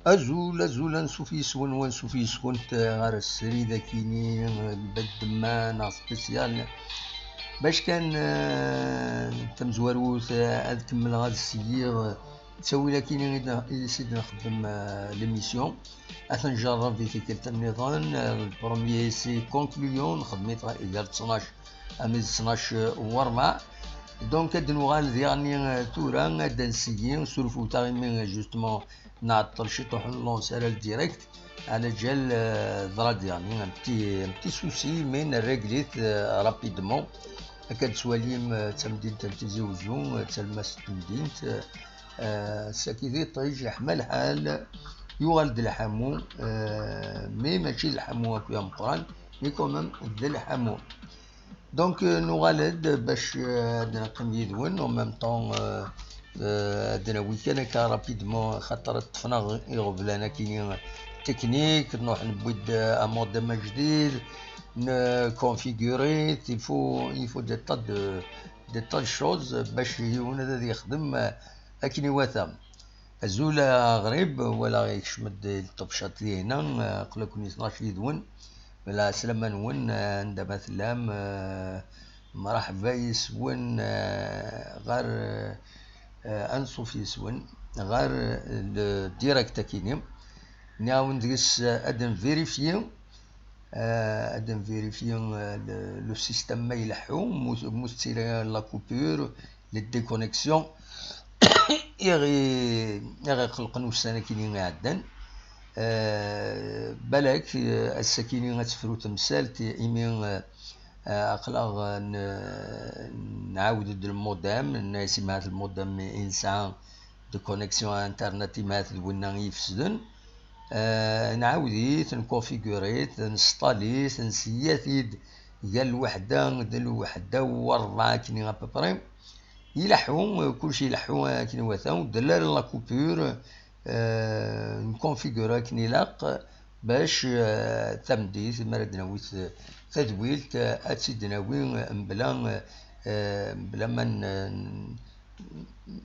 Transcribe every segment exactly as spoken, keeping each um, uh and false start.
Azul, azul, ansuf yes-wen, wansuf yes-kent ɣer srid akini, lbedd ma neɣ spécial. Bac kan, eh, tamezwarut, eh, ad kemmleɣ ad syiɣ, eh, ttawil akkin i d-, i s-id-nxeddem, eh, l'émission. Ad t-njerreb i tikkelt nniḍen. Eh, le premier c'est concluant, nxeddem-it gar ttnac armi d ttnac u ṛebɛ. Donc ad d-nuɣal diɣenni, eh, tura ad d-nseyyi, surfut-aɣ imi, eh, justement nɛeṭṭel ciṭuḥ, ur nlanṣi ara le direct. Ɛla ǧal, eh, ḍra diɣenni un petit, un petit souci, mais nrégl-it, eh, rapidement. Akka d-tettwalim, eh, d tamdint n Tizi Uzzu, eh, d talmast n temdint, eh, eh, ass-agi d iṭij, yeḥma lḥal, yuɣal d lḥamu, eh, mais mačči d lḥamu akk i ameqqran, mais quand même d lḥamu. Donc, euh, nuɣal-d bac, euh, ad neqqim yid-wen, en même temps, euh, euh, ad nawi kan akka rapidement, xaṭer ṭṭfen-aɣ iɣeblan akini technique, nruḥ newwi-d, euh, un modem ajdid, nconfigure-it, il faut, il faut des tas de, des tas de choses bac yiwen ad, ad yexdem, euh, akken iwata. Azul a Ɣrib, walaɣ ikcem-d Lṭebcat dihna, aql-aken i tnac yid-wen. Lɛeslama-nwen, anda ma tellam, eh, mṛaḥba yes-wen, eh, ɣer, eh, anṣuf yes-wen, ɣer le direct akini. Nniɣ-awen deg-s, eh, ad nvirifyi, eh, ad nvirifyi, eh, le, le système ma ileḥḥu, mu, mu tettili la coupure, les déconnexions i ɣ-, i ɣ-iqelqen ussan akini iɛeddan. Eh, balak, eh, ass-akini ad tefru temsalt, imi, eh, eh, aql-aɣ, eh, n-, nɛawed-d lmudam, n-, si mahat lmudam i nesɛa de connexion internet, i mahat d winna i ifesden. Eh, nɛawed-it, nconfigure-it, nesṭal-it, nseyya-t-id gar lweḥda d lweḥda u ṛebɛa akini à peu près. Ileḥḥu, eh, kullec ileḥḥu akken iwata, ur d-telli ara la coupure, eh, nconfigure akken ilaq bac, eh, tameddit, mi ara d-nawi t-, tadwilt, eh, ad tt-id-nawi, eh, mebla, eh, mebla ma n-,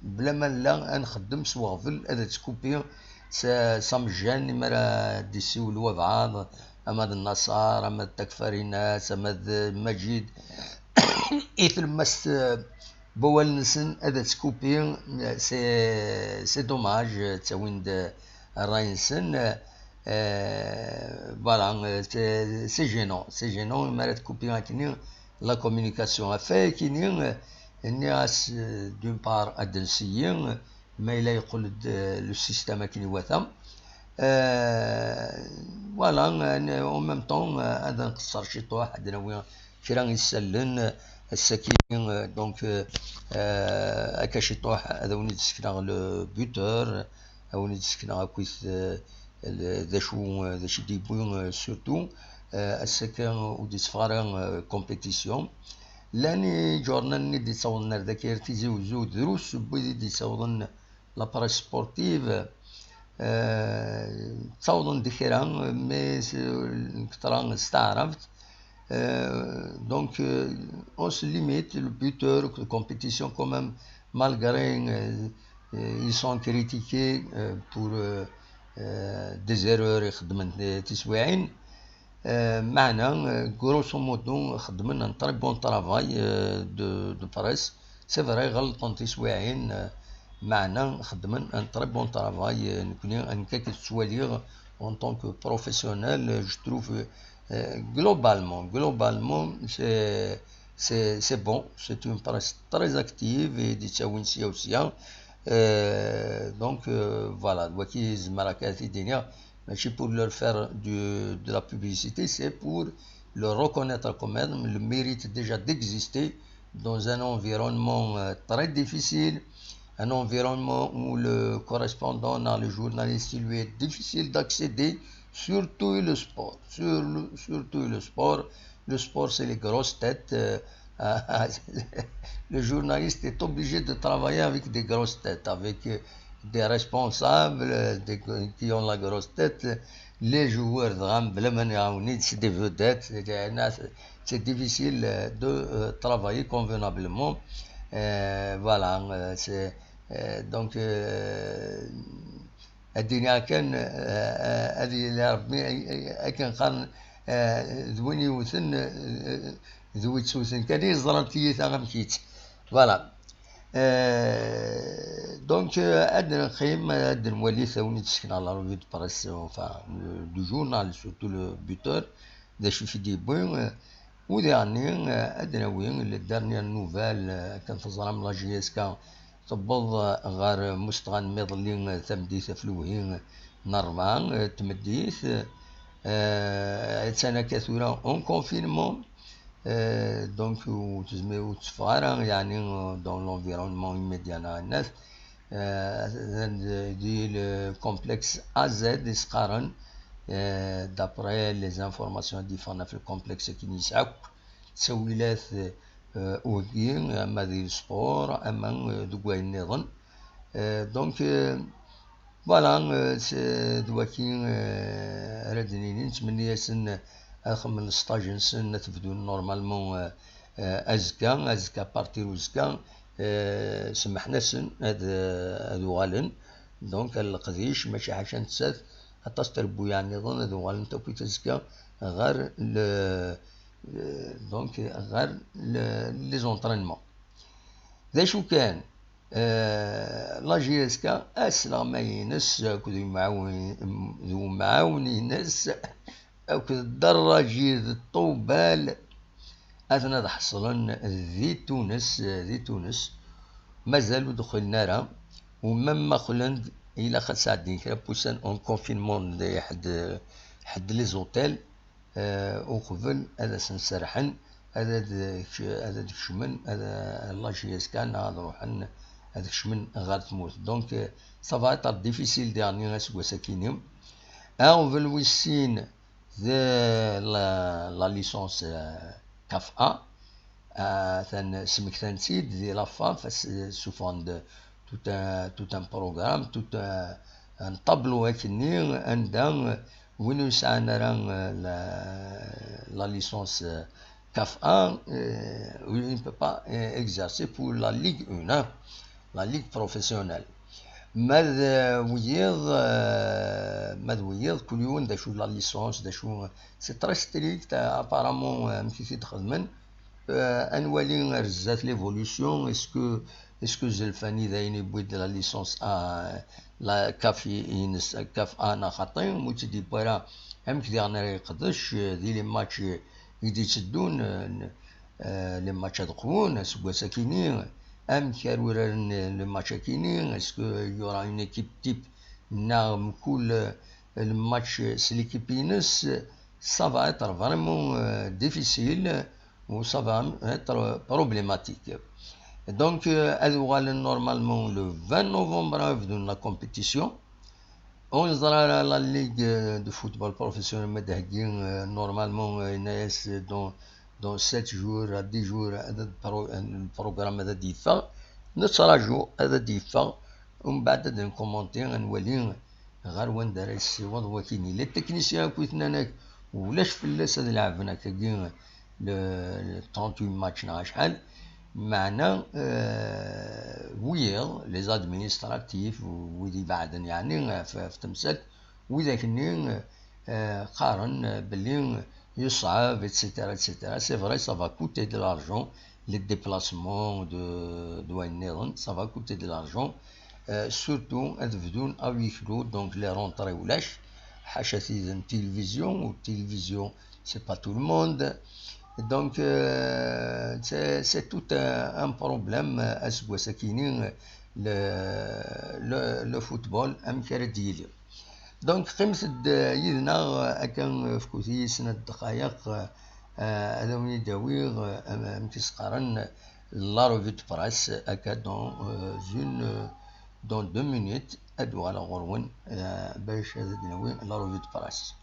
mebla ma nella ad nxeddem s weɣbel, ad tkupi s, s amejjan, imi ara d-isiwel wabɛaḍ, ama d Nnaṣer, ama d Takfarinas, ama d Maǧid, i tlemmast, eh, n wawal-nsen ad tkupi, c'est, c'est dommage, ttawin-d ṛṛay-nsen, eh, voilà, c'est, c'est gênant, c'est gênant, imi ara tkupi akkenni la communication. Ɣef wayakini, eh, nniɣ-as, eh, d'une part, ad d-nseyyi, ma yella yeqqel-d, eh, le système akken iwata. Eh, voilà, eh, en même temps, eh, ad nqeṣṣer ciṭuḥ, ad d-nawi kra n yisallen, eh, ass-agi, eh, donc, eh, eh, akka ciṭuḥ, ad awen-id-sekneɣ le buteur, ad awen-id-sekneɣ akkit, eh, le, d acu, eh, d acu i d-yewwi, eh, surtout, eh, ass-agi ur d-itteffeɣ ara, eh, compétition. Llan iǧurnanen i d-ittawḍen ar daki, ar Tizi Uzzu, drus n wid i d-ittawḍen la presse sportive, eh, ttawḍen-d kra, mais s-, lketṛa s taɛrabt. Eh, donc, eh, on se limite, le buteur, la compétition quand même, malgré, eh, eh, ils sont critiqués, eh, pour, eh, eh, des erreurs i xeddmen, eh, tiswiɛin. Eh, meɛna, eh, grosso modo, xeddmen un très bon travail, eh, de, de presse. C'est vrai, ɣelṭen tiswiɛin, eh, meɛna xeddmen un très bon travail, eh, nekni, nekk akken ttwaliɣ, en tant que professionnel, eh, je trouve, eh, globalement, globalement, c'est, c'est, c'est bon, c'est une presse très active i d-ittawin sya u sya. Eh, donc, eh, voilà, d waki zemreɣ ad t-id-iniɣ, mačči pour leur faire du, de la publicité, c'est pour leur reconnaître quand même le mérite déjà d'exister dans un environnement, euh, très difficile, un environnement où le correspondant, le journaliste, il lui est difficile d'accéder, surtout le sport, sur le, surtout le sport. Le sport, c'est les grosses têtes, euh, le journaliste est obligé de travailler avec des grosses têtes, avec, euh, des responsables, euh, des, qui ont la grosse tête, les joueurs, dɣa, bla ma nɛawen-it, c'est des vedettes, c'est des, c'est difficile, euh, de, euh, travailler convenablement. Euh, voilà, euh, c'est, euh, donc, euh, ad d-iniɣ kan, euh, euh, ad yili Rebbi, ay-, ay-, akken qqaren, euh, d win yewten, euh, d wi ttewten kan i yeẓran tiyita amek-itt. Voilà. Euh, donc, euh, ad neqqim, ad nwali, ad wen-id-sekneɣ la revue de presse, enfin, euh, du journal, surtout le buteur, d acu i t-id-yewwi, euh, u diɣenni, euh, ad nawi les dernières nouvelles, euh, akken teẓram la J S K tewweḍ, euh, ɣer Mustɣa n Miḍelli, euh, tameddit ɣef lewhi n rebɛa, euh, tmeddit, euh, attan akka tura en confinement, euh, donc ur tezmir, ur teffeɣ ara, yeɛni, euh, dans l'environnement immédiat neɣ ahat, euh, di le complexe A Z i s-qqaren, euh, d'après les informations i d-yeffɣen ɣef le complexe akken yesɛa akk ttawilat, euh, uheggi, ama di sport, ama, euh, deg wayen nniḍen. Euh, donc, euh, voilà, euh, c'est d waki, euh, ara d-nini, nettmenni-asen ad xedmen stage-nsen, ad t-bdun normalement, euh, euh, azekka, azekka à partir uzekka, euh, semḥen-asen ad, ad uɣalen. Donc, ar leqdic, mačči ḥaca nettat, aṭas trebbuyaɛ nniḍen ad uɣalent akkit azekka ɣer le, euh, donc, ɣer le, les entraînements. D acu kan, euh, la J S K asleɣmay-ines akked umɛawen-, d umɛawen-ines akked Dda Rajid Ṭubal aten ad ḥeṣlen di Tunes, di Tunes. Mazal ur d-qqlen ara, u même ma qqlen-d, ilaq ad sɛeddin kra n wussan en confinement di ḥedd, ḥedd les hôtels, euh, uqbel ad asen-serḥen ad, ad, ad d-kecmen, ad, la J S K neɣ ad ruḥen ad kecmen ɣer tmurt. Donc, euh, ça va être difficile diɣenni aseggas-akini. Aɣbel wis sin d la, la licence, euh, CAF A. Atan smektan-tt-id di la FAF, as-, ssufɣen-d tout un, tout un programme, tout un, un tableau akkenni anda win ur yesɛan ara, euh, la, la licence, euh, CAF A, euh, il ne peut pas, euh, exercer pour la Ligue un, hein, la ligue professionnelle. Ma d, euh, wiyiḍ, euh, ma d wiyiḍ, kul yiwen d acu la licence, d acu, c'est très strict, euh, apparemment, euh, amek i t-id-xedmen. Euh, ad nwali ar zdat l'évolution, est-ce que, est-ce que zelfani d ayen yewwi-d la licence A, la CAF i-, ines, CAF A neɣ xaṭi, mu tt-id-yewwi ara, amek diɣen ara yeqdec, euh, di les matchs, euh, i d-itteddun, euh, n-, euh, les matchs ad qwun, aseggas-akini, amek ara uraren, euh, les matchs-akini, est-ce que y aura une équipe type, neɣ mkul, euh, le match s l'équipe-ines, ça va être vraiment, euh, difficile, ou ça va être problématique. Donc, euh, ad uɣalen normalement le vingt novembre ad bdun la compétition. Ur neẓra ara la ligue, euh, de football professionnel ma d-theggi, euh, normalement, euh, yenna-yas dans, dans sept jours à dix jours ad pro-, le programme ad d-yeffeɣ. Nettraǧu ad d-yeffeɣ, umbeɛd ad nkumanti, ad nwali ɣer wanda ara yessiweḍ wakini. Les techniciens akk i t-nnan-ak ulac fell-as ad leɛben akkagi le, le trente-huit match neɣ acḥal, meɛna, euh, wiyiḍ, les administratifs, wid ibeɛden yeɛni ɣef, ɣef temsalt, widak-nni, euh, qqaren belli yeṣɛeb, et cetera, et cetera. C'est vrai, ça va coûter de l'argent, les déplacements de, de wayen nniḍen, ça va coûter de l'argent. Euh, surtout ad bdun à huis clos, donc les rentrées ulac, ḥaca tid n télévision, ou télévision, c'est pas tout le monde. Donc, euh, c'est, c'est tout un, un problème, euh, aseggas-akini, le, le, le football, amek ara d-yili. Donc, qqimet-d, euh, yid-neɣ, euh, akka, euh, fkut-iyi snat ddqayeq, euh, euh, ad awen-id-awiɣ, euh, am-, amek i s-qqaren, la revue de presse, akka dans, euh, une, euh, dans deux minutes, ad uɣaleɣ ɣur-wen, euh, bac ad d-nawi la revue de presse.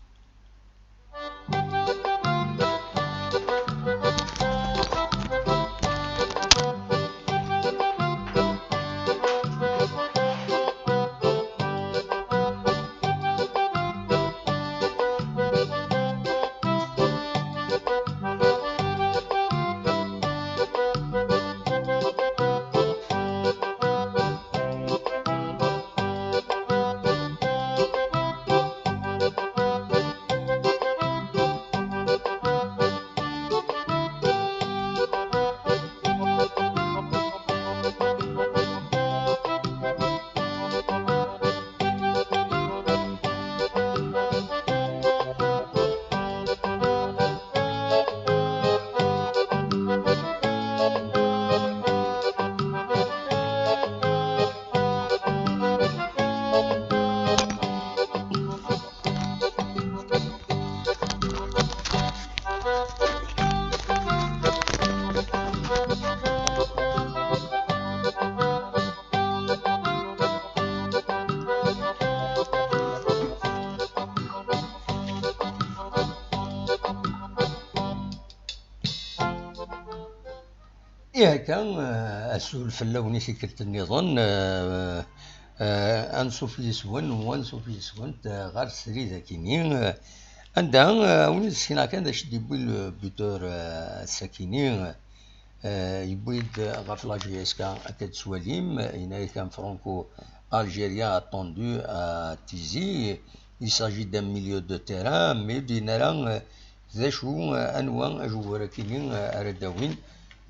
Ihi akka, eh, azul fell-awen i tikkelt nniḍen, eh, eh, ansuf yis-wen u ansuf yis-went, eh, ɣer srid akini, eh, anda, eh, a wen-d-sekneɣ kan d acu d-yewwi le buteur, eh, ass-akini, eh, yewwi-d ɣef la J S K akka d-tettwalim, yenna-yak un franco-algérien attendu à Tizi, il s'agit d'un milieu de terrain, mais ur d-yenni ara, eh, d acu, eh, anwa ajewwur akini, eh, ara d-awin,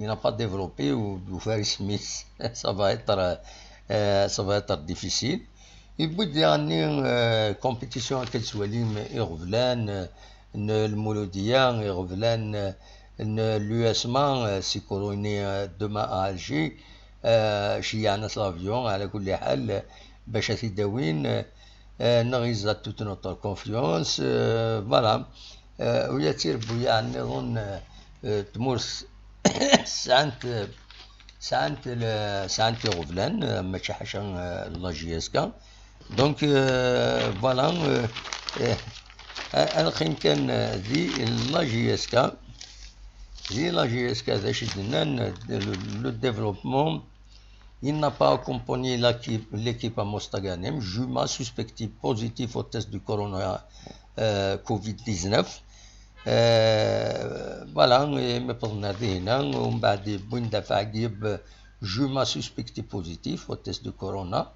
il n'a pas développé u d-ufar isem-is. Ça va être, euh, ça va être difficile. Yewwi-d diɣenni, euh, compétition akka d-tettwalim iɣeblan, euh, n Lmuludiya, iɣeblan, euh, n l'U S M A, euh, c'est couronné, euh, demain à Alger. Euh, ceyyɛen-as l'avion, ɛla kulli ḥal, bac ad t-id-awin, euh, euh, neɣ ils ont toute notre confiance, euh, voilà. Euh, u ya d tirebbuyaɛ nniḍen, euh, euh, tmurt sɛant, euh, sɛant le-, sɛant iɣeblan, euh, mačči ḥaca, euh, la J S K. Donc, euh, voilà, euh, euh, ad neqqim kan, euh, di la J S K. Di la J S K, d acu i d-nnan, euh, le, le développement, il n'a pas accompagné l'équipe, l'équipe à Mostaganem. Juma suspecté positif au test du corona, euh, covid dix-neuf. Euh, voilà, imi wwḍen ar dihina, umbeɛd wwin-d ɣef Ɛgib, Juma suspecté positif au test de corona.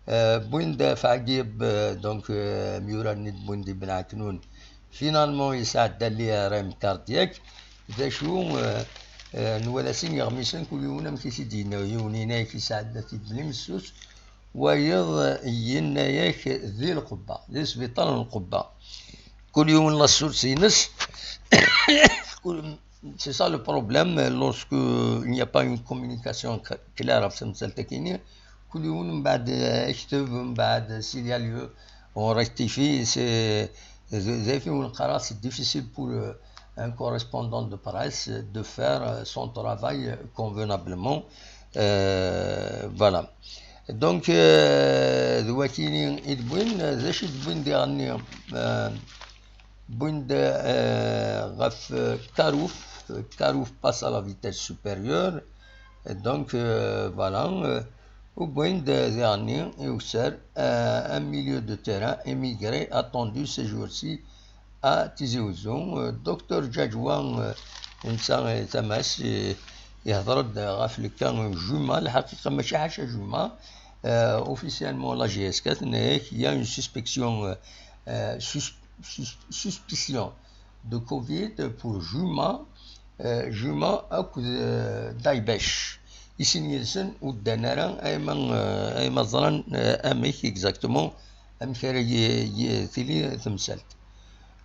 Euh, wwin-d ɣef Ɛgib, euh, donc, euh, myura-nni d-wwin-d i Ben Ɛeknun, finalement yesɛedda l'I R M cardiaque. D acu, euh, euh, nwala sin yeɣmisen, kul yiwen amek i t-id-yenna, yiwen yenna-yak yesɛedda-t-id d limessus, wayeḍ yenna-yak di Lqubba, di sbiṭar n Lqubba. Kul yiwen la source-ines. Kul, c'est ça le problème, lorsque il n'y a pas une communication cl-, claire ɣef temsalt-akini, kul yiwen mbeɛd, euh, akteb, mbeɛd s'il y a lieu, on rectifie, c'est, d-, d ayen i wen-qqareɣ, c'est difficile pour, euh, un correspondant de presse de faire, euh, son travail convenablement. Euh, voilà. Donc, euh, d wakini i d-wwin, d acu i d-wwin diɣenni, euh, wwin-d, euh, ɣef, euh, Karouf, Karouf passe à la vitesse supérieure. Donc, euh, voilà, euh, wwin-d diɣenni i ukessar, euh, un milieu de terrain émigré attendu ces jours-ci à Tizi Ouzou. Euh, docteur Djadjoua, euh, netta, euh, tama-s, euh, yehder-d ɣef le cas Juma, lḥaqiqa mačči ḥaca Juma. Euh, officiellement, la J S K tenna-yak, il y a une suspicion, euh, euh, sus-, sus-, suspicion de covid pour Juma, euh, Juma akked, euh, Daibac. I sin yid-sen ur ddan ara, ayma, euh, ayma ẓran, euh, amek exactement, amek ara y-, y-, tili temsalt.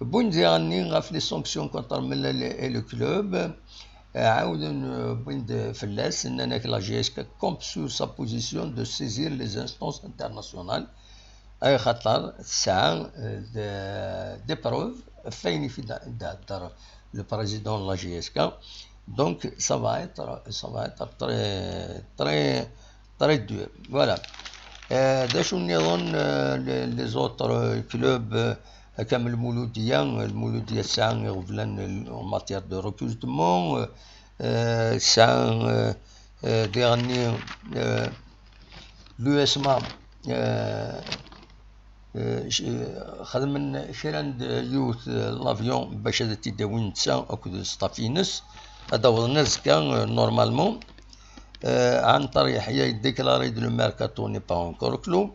Wwin diɣenni ɣef les sanctions contre Mellal et le club, euh, ɛawden, euh, wwin-d fell-as, nnan-ak la J S K campe sur sa position de saisir les instances internationales, axaṭer tesɛa, euh, de-, des preuves ɣef wayen i d-ihedder le président de la J S K. Donc, ça va être, ça va être très, très, très dur. Voilà. Euh, d acu nniḍen, euh, les, les autres, euh, clubs, euh, comme le Mouloudia, le Mouloudia tesɛa iɣeblan en matière de recrutement, euh, euh, tesɛa, euh, euh, diɣenni, euh, l'U S M A, euh, euh, c-, xedmen kra n d-, yiwet, euh, l'avion bac ad t-id-awin netta akked staff-ines. Ad awḍen azekka, euh, normalement. Euh, Antar Yeḥya déclaré le mercato n'est pas encore clos.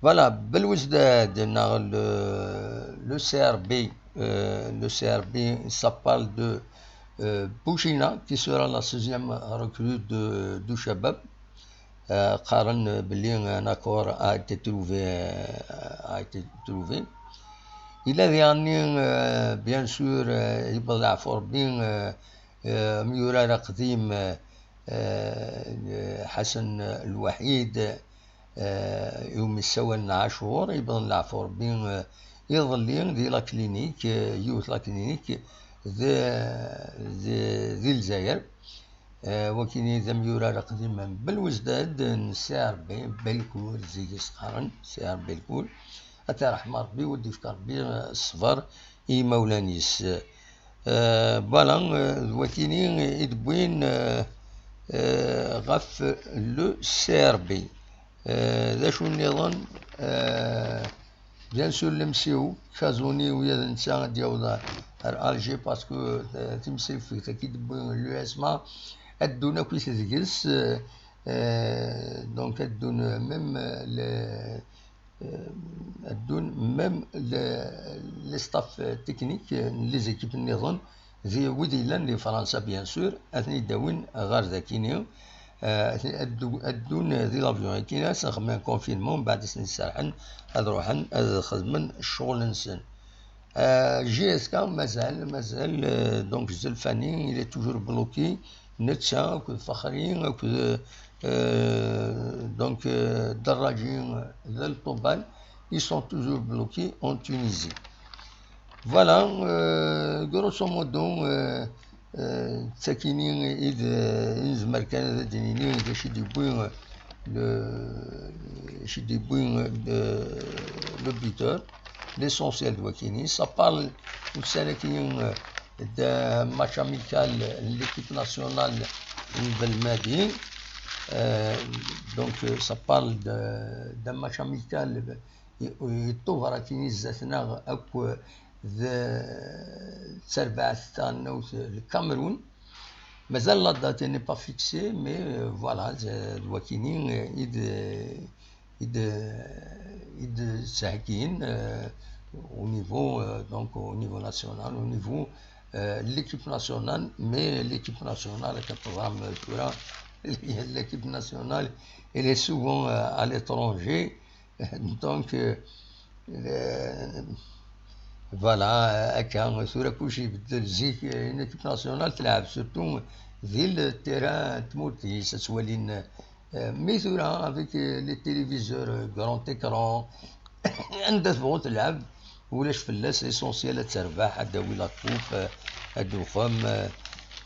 Voilà, Belouizdad, le, le C R B, euh, le C R B, ça parle de, euh, Bouchina, qui sera la sixième recrue de, du Shabab. Euh, qqaren belli un accord a été trouvé, euh, a été trouvé. Yella diɣenni, euh, bien sûr, euh, yewweḍ leɛfu Rebbi, euh, euh, amyurar aqdim, euh, euh, Ḥasen Lwaḥid, euh, iwumi ssawalen Ɛacur, yewweḍ leɛfu Rebbi, euh, iḍelli di la clinique, euh, yiwet la clinique de, de, di Lezzayer. Eh, wakini d amyurar aqdim n Belouizdad, n C R B, Belkour, zik i s-qqaren, C R B Belkour. Ad t-iṛḥem Ṛebbi, u ad d-ifk Ṛebbi, eh, ṣṣber i yimawlan-is. Euh, voilà, euh, d wakini i d-wwin, euh, euh, ɣef le C R B. Euh, d acu nniḍen? Euh, bien sûr, l'M C O, Kazuni, u yad netta ad yaweḍ ar Alger, parce que, euh, timsifegt i d-wwin l'U S M A, ad ddun akk deg-s, euh, euh, donc ad ddun même, euh, le, euh, ad ddun même le, les staffs techniques, euh, les équipes nniḍen, d wid yellan di Fransa, bien sûr, ad ten-id-awin ɣer dakini, euh, ad ddu-, ad ddun di l'avion. Akkin ad sen-xedmen confinement, mbeɛd ad sen-serḥen ad ruḥen ad xedmen ccɣel-nsen. Euh, J S K mazal, mazal, euh, donc Zelfani, il est toujours bloqué. Netta, akked Faxri, akked, euh, donc, euh, Darraji, euh, d Lṭuban, ils sont toujours bloqués en Tunisie. Voilà, euh, grosso modo, euh, euh, d takini i d, i nezmer kan ad d-nini d acu i d-yewwi, euh, le, acu i d-yewwi, euh, le, le buteur. L'essentiel d wakini. Ça parle ussan-agi, euh, d'un match amical n l'équipe nationale n Belmadi. Euh, donc, euh, ça parle de, d'un match amical, euh, i, i ṭṭubar akini zdat-neɣ akk d terbaɛt taɣelnawt n Lkamerun. Mazal la date n'est pas fixée, mais, euh, voilà, d, d wakini, euh, i d, i d, i d-ttheggin, euh, au niveau, euh, donc au niveau national, au niveau, euh, de l'équipe nationale, mais l'équipe nationale, akka teẓram tura, l'équipe nationale, elle est souvent, euh, à l'étranger. Donc, euh, euh, voilà, euh, akka, tura kulci ibeddel. Zik, euh, une équipe nationale تلعب surtout di le terrain n tmurt-is, ad twalin, euh, mais tura avec, euh, les téléviseurs, euh, grand écran, anda tebɣu telɛeb, ulac fell-as, l'essentiel ad terbeḥ, ad d-tawi la coupe, euh, ad d-tuxem, euh,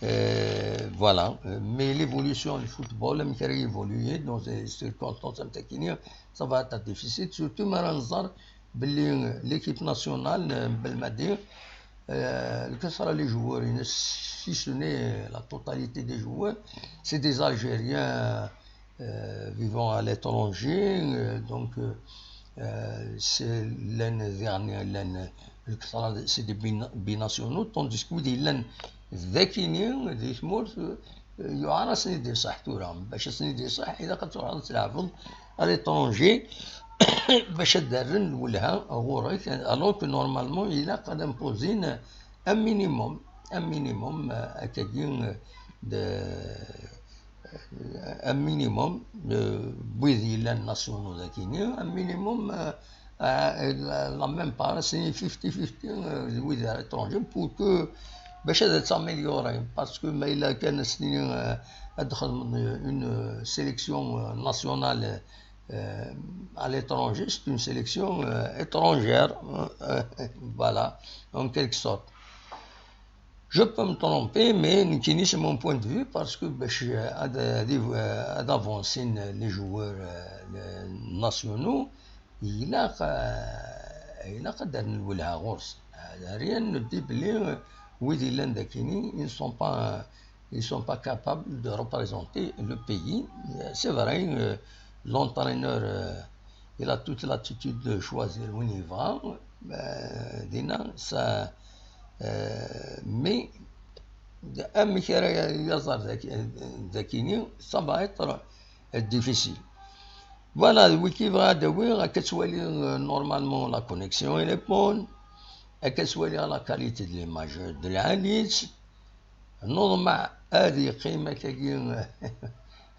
euh, voilà. Euh, mais l'évolution du football, amek ara évoluer dans ces circonstances am takini, ça va être difficile, surtout ma ara nẓer belli l'équipe nationale, euh, n Belmadi, euh, lkesra les joueurs, si ce n'est la totalité des joueurs, c'est des Algériens, euh, vivant à l'étranger, euh, donc, euh, euh, c'est l'année dernière, l'année, lkesra, c'est des bina-, binationaux, tandis que wid yellan dakini, di tmurt, euh, yuɛer ad sen-id-iṣaḥ tura. Bac ad sen-id-iṣaḥ, ilaq ad truḥeḍ ad tleɛbeḍ à l'étranger, bac ad d-rren lwelha ɣur-k, alors que normalement, ilaq ad imposin un minimum, un minimum, euh, akkagi, euh, de, euh, un minimum, euh, wid yellan nationaux dakini, un minimum, euh, euh, la, la même part, c'est fifty fifty, euh, wid à l'étranger, pour que, bac ad s'améliorer, parce que ma yella kan ad s-nini, euh, ad txedmeḍ une sélection, euh, nationale, euh, à l'étranger, c'est une sélection, euh, étrangère, euh, voilà, en quelque sorte. Je peux me tromper, mais nekkini, c'est mon point de vue, parce que bac ad, ad, ad avancin les joueurs, euh, nationaux, ilaq, euh, ilaq ad d-rren lwelha ɣur-s. Rien ne dit belli, euh, wid yellan dakini, ils ne sont pas, ils sont pas capables de représenter le pays. Euh, c'est vrai, euh, l'entraîneur, euh, il a toute l'attitude de choisir win yebɣa, euh, dinna, ça, euh, mais amek ara yaẓer dak-, dakini, ça va être, euh, difficile. Voilà, d wiki bɣa ad awiɣ, akka twali, euh, normalement la connexion elle est bonne, akka twali la qualité de l'image d lɛali-tt, neḍmeɛ ad yeqqim akkagi,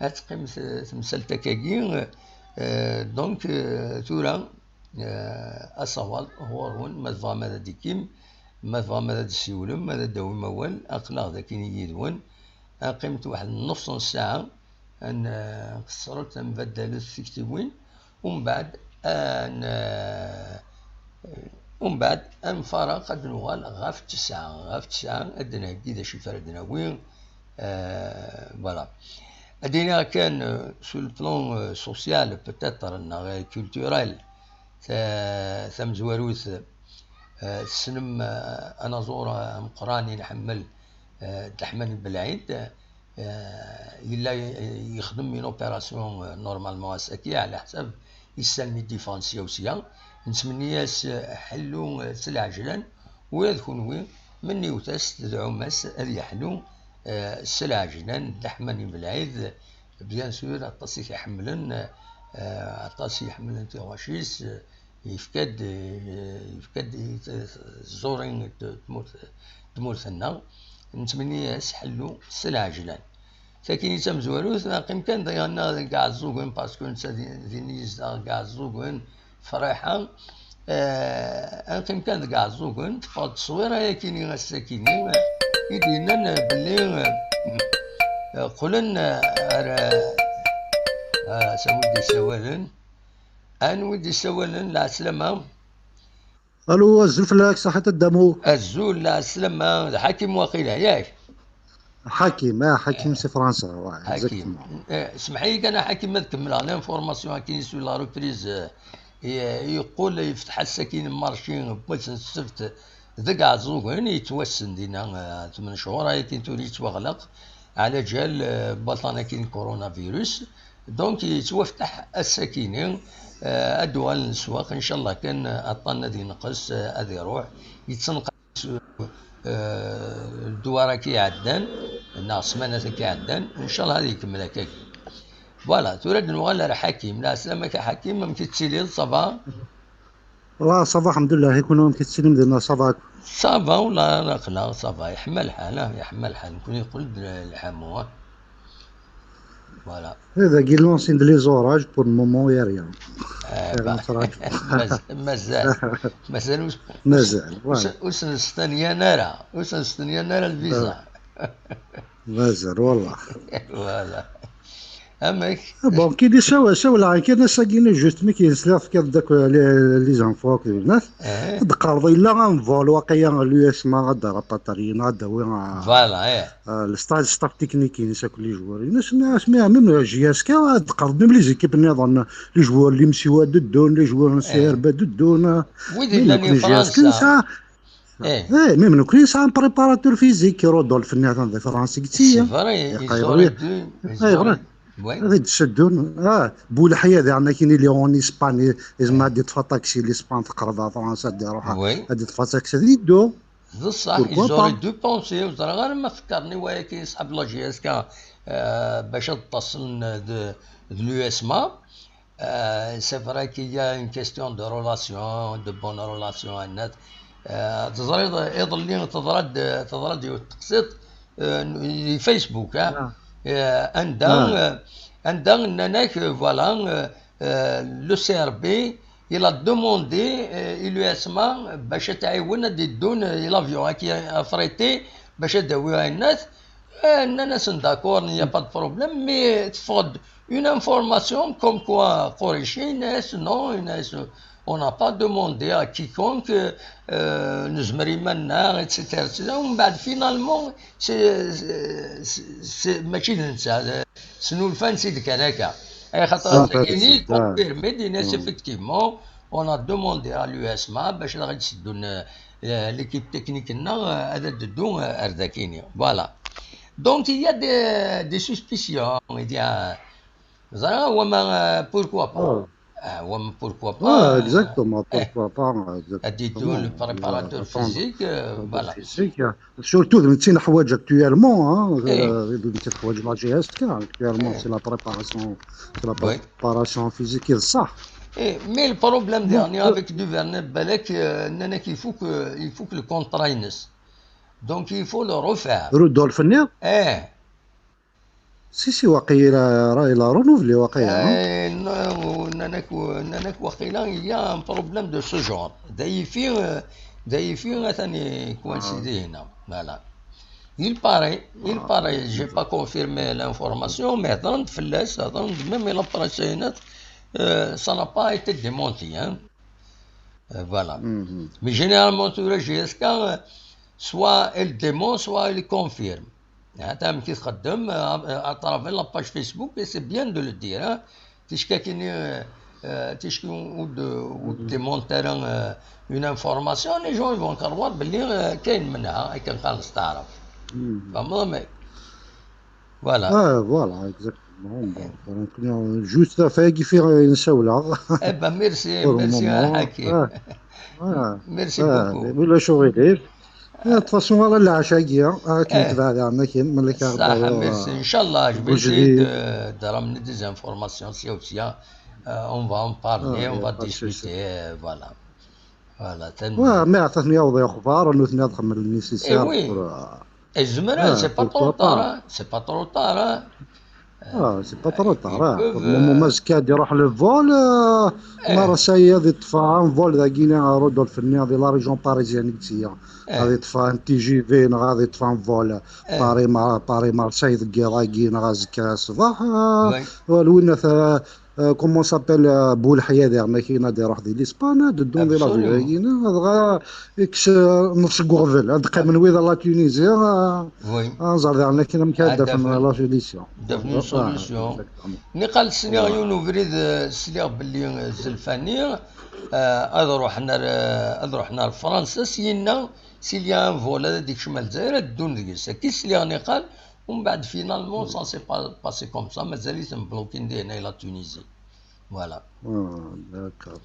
ad teqqim t-, temsalt akkagi, euh, donc, euh, tura, euh, asawaḍ ɣur-wen, ma tebɣam ad d-ikkim, ma tebɣam ad d-tessiwlem, ad d-tawim awal, aql-aɣ dakini yid-wen, ad qqimet waḥed nnefṣ n ssaɛa, ad n-, ad nqeṣṣret, ad nbaddal tiktiwin, umbeɛd ad n-, umbeɛd ad nfaraq, ad nuɣal ɣef ttesɛa, ɣef ttesɛa ad d-nheggi d acu i ara d-nawi, euh, voilà. Ad iniɣ kan, euh, sur le plan, euh, social, peut-être, neɣ culturel, ta-, tamezwarut, Eh, tessnem, eh, anaẓur, eh, ameqqran i nḥemmel, eh, Dda Ḥmani Belɛid, eh, yella, eh, yexdem une opération, eh, normalement ass-agi, ɛla ḥsab issan mi d-yeffɣen sya u sya. Nettmenni-as, eh, ḥellu, eh, s lɛejlan, ula d kunwi, menniwet-as, tedɛum-as ad yeḥlu, eh, s lɛejlan, Dda Ḥmani Belɛid, bien sûr, aṭas i t-iḥemmlen, eh, aṭas i iḥemmlen tiɣac-is, eh, yefka-d, eh, yefka-d i t-, tẓuri n t-, tmurt, tmurt-nneɣ. Nettmenni-as ḥellu s lɛejlan. Sakkin i d tamezwarut, neqqim kan deg, deg Iɛeẓẓugen, parce que netta di-, din i yezdeɣ deg Iɛeẓẓugen, Friḥa. Eh, neqqim kan deg Iɛeẓẓugen, teffeɣ-d tteswira-yakini ass-akini, i d-yennan belli, eh, qqlen, eh, ar, eh, ah, s anwa i d-yessawalen? Anwa i d-yessawalen? Lɛeslama. Alo, azul fell-ak, ṣaḥit a Dda Mu. Azul, lɛeslama, d Ḥakim waqila, yak? Ḥakim, ah, Ḥakim si Fransa, ouais, exactement. Eh, semḥ-iyi kan a Ḥakim ad kemmleɣ l'information akin sur la reprise, eh, i-, yeqqel yefteḥ ass-akin marché n wass n ssebt deg Iɛeẓẓugen, yettwassen dinna, eh, tmen cchur ayakin tura yettwaɣleq, ɛla ǧal, eh, baṭan-akin coronavirus. Donc, yettwafteḥ ass-akini, eh, ad d-uɣalen leswaq, ncallah kan, eh, aṭṭan ad yenqes, eh, ad iruḥ, yettenqas, eh, ddwar-agi iɛeddan, neɣ ssmanat-agi iɛeddan, ncallah ad ikemmel akkagi. Voilà, tura ad nuɣal ar Ḥakim. Lɛeslama-k a Ḥakim, amek i tettiliḍ, ça va? Là, ça va, الحمد لله. Et vous, كي تسلم دينا، ça va؟ Ça va, والله aql-aɣ, ça va, yeḥma lḥal, ah, yeḥma lḥal. Nekkni yeqqel-d lḥamu, ah. Voilà. Dagi, lansin-d les orages, pour le moment, y a rien. Eh, bah, mazal, mazal, mazal ur s-, mazal, ur s-, voilà. Ur sen-stenyan ara, ur sen-stenyan ara lviza. Mazal, والله. Voilà. Amek? Bon, كي دي سوا، سوا العين كان ساقيني juste مي كي نسلف كيف داك les, les infos كي الناس. Eh. تقرض إلا غنفول واقيلا l'U S M A غدا راباترينا داوي. Voilà, eh. آه، الستاج، ستاف تكنيكي نسا كل les joueurs. الناس، الناس، مي-، même J S K تقرض، même les équipes نظن، les joueurs اللي مسيوا ددون، les joueurs سي ار بي ددون. ويدي مي لاني نكون J S K فرنسا. نسا. Eh. Eh, même نكون نسا un préparateur physique، رودولف نظن ذا فرنسي C'est vrai, ils auraient dû, ils auraient, oui. هذا يتسدون. آه، بولحية ذي عندنا كاين اللي en Espagne، زعما غادي يطفى طاكسي، l'Espagne تقرض على فرنسا، غادي يروح، oui. غادي يطفى طاكسي، غادي يدو. بصح، pourquoi pas؟ Ils auraient dû penser، وزرا غير ما فكرني، ولكن صحاب la J S K، آه، باش اتصلن د-، د l'U S M A. آه، c'est vrai qu'il y a une question de relation، de bonne relation، النت. آه، تزريد، يظل لي تضرد، تضرد يوتقصد، آه، في فيسبوك، ها؟ آه. آه، عندها، آه. آه، عندها إننا، voilà، آه، آه، le C R B، il a demandé، آه، l'U S M A باش تعاون هاد يدون، آه، l'avion هاكي affrété باش يداويو الناس. آه، إننا سن d'accord، il n'y a pas de problème، mais تفض une information comme quoi قريشين، ناس، non، ناس، on n'a pas demandé à quiconque، آه، نزمر يمنا، et cetera، et cetera. ومن بعد، finalement، c'est، c'est، c'est، ماشي ننسى، سنولفان سيد كان هكا. اي خاطر ساكيني كونفيرمي دي ناس، effectivement، on a demandé à l'U S M A باش راه غادي تسدوا، آه، l'équipe technique لنا، آه، هذا ددو، آه، ارداكيني. Voilà. Donc, il y a des, des suspicions, il y a، زعما، هو ما، pourquoi pas؟ آه، هو ما، pourquoi pas؟ آه، exactement، pourquoi pas، exactement. هادي يدو le préparateur physique، آه، voilà. Physique، آه. Surtout، d netta i neḥwaǧ actuellement، hein، d netta i neḥwaǧ la J S K، actuellement، c'est la préparation, c'est la préparation physique, صح. Eh, mais le problème dernier avec Duvernay, بالك، euh, نانا كيفوك، euh، يفوك le contrat ينس. Donc, il faut le refaire. Rudolf-nni? Eh. Si, si, واقيلا راه il a renouvelé واقيلا، non؟ Eh, non, ناناك، ناناك واقيلا il y a un problème de ce genre. دايفي، دايفي ثاني كوانسيدي هنا. Voilà. Il paraît, il paraît, j'ai pas confirmé l'information، mais هضرن فلاس، هضرن même la presse هنا، euh, ça n'a pas été démenti, hein. Euh, voilà. Mais généralement, tura J S K, euh, soit elle dément, soit elle confirme. هذا مكي تخدم، euh, à travers la page Facebook، et c'est bien de le dire, hein. تشكاكيني، euh, euh, ticki ur d-, ur d-démonter ara, euh, une information, les gens ils vont croire belli, euh, kayen menha, akken qqaren s taɛrabt. Tfehmeḍ amek? Voilà. Ah, voilà, exactement. Bon, donc, euh, juste la fin qui fait une seule là. Eh ben, merci, Pour le merci, moment. Hakim. Ah, ah, Merci ah, beaucoup. ولا شغل غير. De toute façon, voilà, la chagia, ah, qui Eh. te va dans la kin, mais le صح, carton, merci. euh, إن شاء الله, je vais بوجديد. essayer de, de ramener des informations, c'est aussi, hein. Euh, on va en parler, Ah, on y a va pas de souci. discuter, euh, voilà. Voilà, Ouais, mais عطاتني يوضي اخبار انه ثني هضر من ال nécessaire Eh oui. pour, euh, Et زمران, ah, c'est pas trop pourquoi tard, pas. Hein. C'est pas trop tard, Hein. Ah, c'est pas trop tard, Ils ah. peuvent, Pour le moment, euh, ما زكا دي يروح le vol, euh, Eh. مرة سايا دي طفا un vol داكينا رودولف ني دي la région parisienne كتيا. Eh. غادي طفا un T G V، غادي طفا un vol Eh. باري ما باري مارسيل دكيا داكينا زكا صباح. آه، Oui. والوين ثا آه، comment s'appelle, آه، بولحيا ديالنا كاينه دي روح دي ليسبان، دو دون دي لافيو Absolument. كاينه، هذا غا اكس، آه، نص كوغفيل، هذا قام من ويضا لا تونيزي، آه، Oui. آه، نزار ديالنا كاينه مكان هذا دافن فن- لا solution. دافن solution. Ni قال سنيغ يون وبريد, آه، سليغ بلي, آه، زلفاني, آه، اذ روحنا, آه، اذ روحنا لفرنسا سينا سيليا ان فول هذا ديك شمال الجزائر دون ديس كي سليغ ني قال. ومن بعد finalement ça s'est pas passé comme ça, مازال يتم بلوكين دي هنا لا تونيزي. Voilà. آه، d'accord.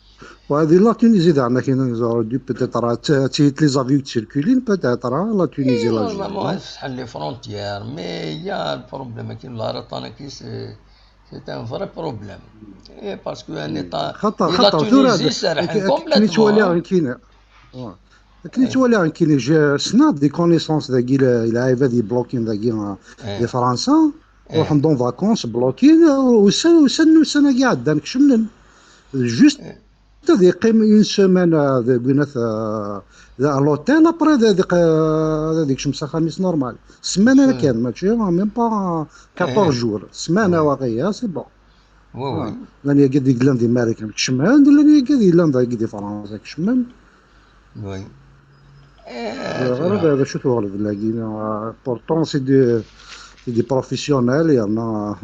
وهذه لا تونيزي دعنا كاين زورو دي peut-être راه ت- تيت les avions circulent peut-être، آه، لا تونيزي Et لا normalement, فتحن les frontières, mais il y a un problème كاين لا رطانة كي c'est, c'est un vrai problème. Et parce que un état, خاطر et la خاطر ثورة Tunisie سرحن كني توالي complètement. كاين. كني توالي كاين جا سنا دي connaissances داكي لا عيب هذه بلوكين داكي إيه. دي فرنسا. روحن دون فاكونس بلوكين وسن وسن وسن كاع عندنا كشملن. Juste هذه يقيم une semaine، آه، ذا قلنا ذا لوتيل، ابري ذا ديك، آه، ذا ديك شمسة خميس نورمال. سمانة أنا كان ماتشي même pas quatorze jours، سمانة واقيلا c'est bon. Oui, oui. لان يقعد يقلان دي ماريكان كشمان، لان يقعد يقلان دي فرنسا كشمان. Oui. غير هذا شو تغلب لاقينا بورتون سي دي سي دي بروفيسيونيل يا ما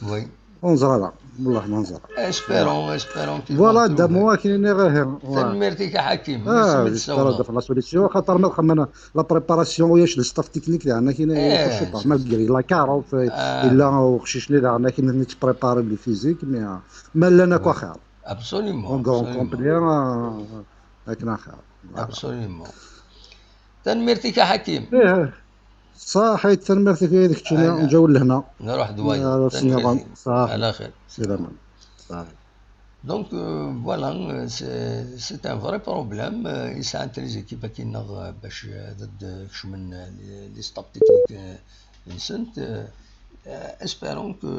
Oui. ونزرع والله ما نزرع. Espérons, espérons qu'ils Voilà vont دابا trouver. هو كاين غير هنا. تنميرتي كحكيم. اه ميرسي جيستير بالصوت. في لا سوليسيون خاطر ما خمنا لا بريباراسيون وياش لي ستاف تكنيك تاعنا كاين إيه. شوف مالغري لا كارونت الا وخشيشني تاعنا كاين نيت بريباري لي فيزيك مي ما لنا كوا خير. Absolument. اون كرون Absolument. كومبلي هاكنا خير. Absolument. تنميرتي كحكيم. ايه صحيت تنميرتي في هذيك الشيء أنا نجاو لهنا. نروح آه، دوايا. سي نظام. تنميرتي. صح. على خير. سلامة. صح. Donc, euh, voilà, euh, c'est, c'est un vrai problème. Euh, يسعى انت لي زيكيب كي نغ باش ضد كشمن لي ستاب تكنيك نسنت. Espérons que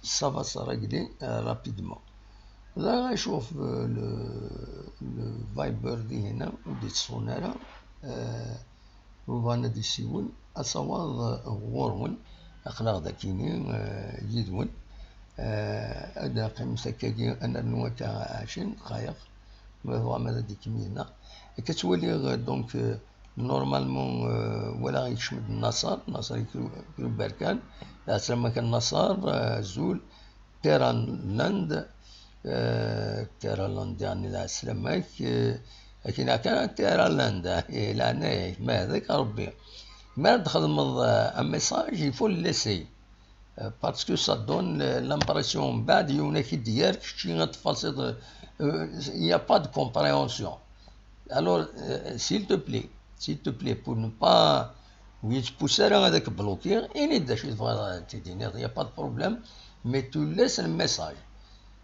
ça va se régler, euh, rapidement. لا غنشوف، آه، le, le Viber دي هنا ودي تصوني راه، آه، وبانا دي سيون أصوات غورون أخلاق ذاكيني، آه، يدون. آه، أنا قيم سكاكي أنا نوتا عشرين دقايق. ما هو ما ديك مينا. كتولي غ-، donc، آه، normalement، آه، ولا غيكشمد النصر، النصر يكرو، يكرو بركان. لا سلام كان النصر، آه، زول. تيرا لاند، آه، تيرا لاند يعني لا سلامك، آه، لكن كان تيرا لاند، آه، إيه، لا، ناي، ما هذاك ربي. ما تخدم، آه، un message، il faut le laisser. آه، parce que ça donne l'impression من بعد يونك ديالك شي تفاصيل، آه، il y a pas de compréhension. Alors, euh, s'il te plaît, s'il te plaît, pour ne pas ويتبوس راه هذاك بلوكي، يعني دا شي تبغى تديني، il y a pas de problème, mais tu laisses le message.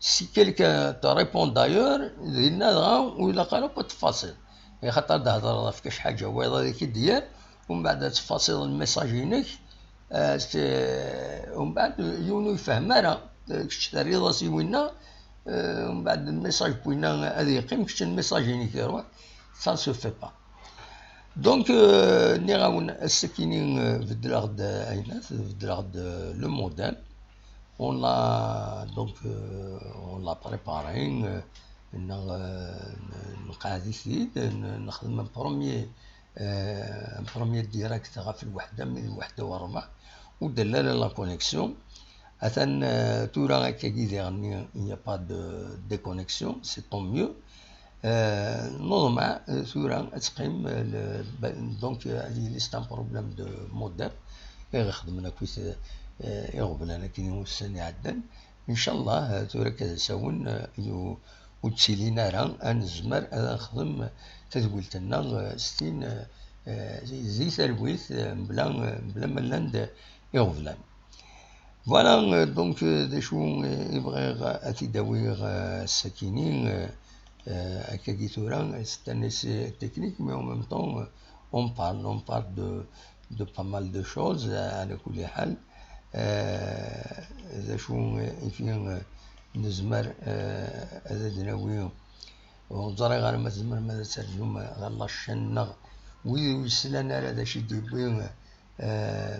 Si quelqu'un te répond d'ailleurs، ديرنا دغا ولا قالوا كنت فاصل. يا خاطر دا هضر في كاش حاجة وايضا هذيك ديال، ومن بعد تفاصيل الميساج هناك، آه، ت-، ومن بعد يونو يفهم راه كنت تريض سي وينا، آه، ومن بعد الميساج بوينا هذه يقيم كنت الميساج هناك يروح، ça se fait pas. Donc, euh, نيغاون السكيني، آه، بدل غد عينات، بدل غد le modèle. On l'a, donc, euh, on l'a préparé, euh, نغ-، نقعد يسيد، ن-، نخدم un premier, euh, un premier direct غا في الوحدة من الوحدة وربع، ودلالة la connexion. Atan, euh, tura akkagi diɣenni, il n'y a pas de déconnexion, c'est tant mieux. Euh, neḍmeɛ, euh, tura ad teqqim, euh, le, ba- donc, euh, ad yili c'est un problème de modem. I ɣ-ixedmen akkit, euh, iɣeblan akken i ussan iɛeddan. Incallah, euh, tura akka d asawen, euh, ur ttilin ara, ad nezmer ad nexdem tadwilt-nneɣ, euh, s tin, euh, euh, di talwit, euh, mebla, euh, mebla ma llan-d iɣeblan. Voilà, euh, donc, euh, d acu, euh, i bɣiɣ ad t-id-awiɣ, euh, ass-akini, euh, euh, akkagi tura, c'est un essai technique, mais en même temps, euh, on parle, on parle de, de pas mal de choses, euh, ala kulli ḥal. Euh, d acu, euh, i fi, euh, nezmer, euh, ad d-nawi, ur ẓriɣ ara ma tzemrem ad terǧum ɣer la chaîne-nneɣ, wid ur yeslan ara d acu i d-yewwi, euh,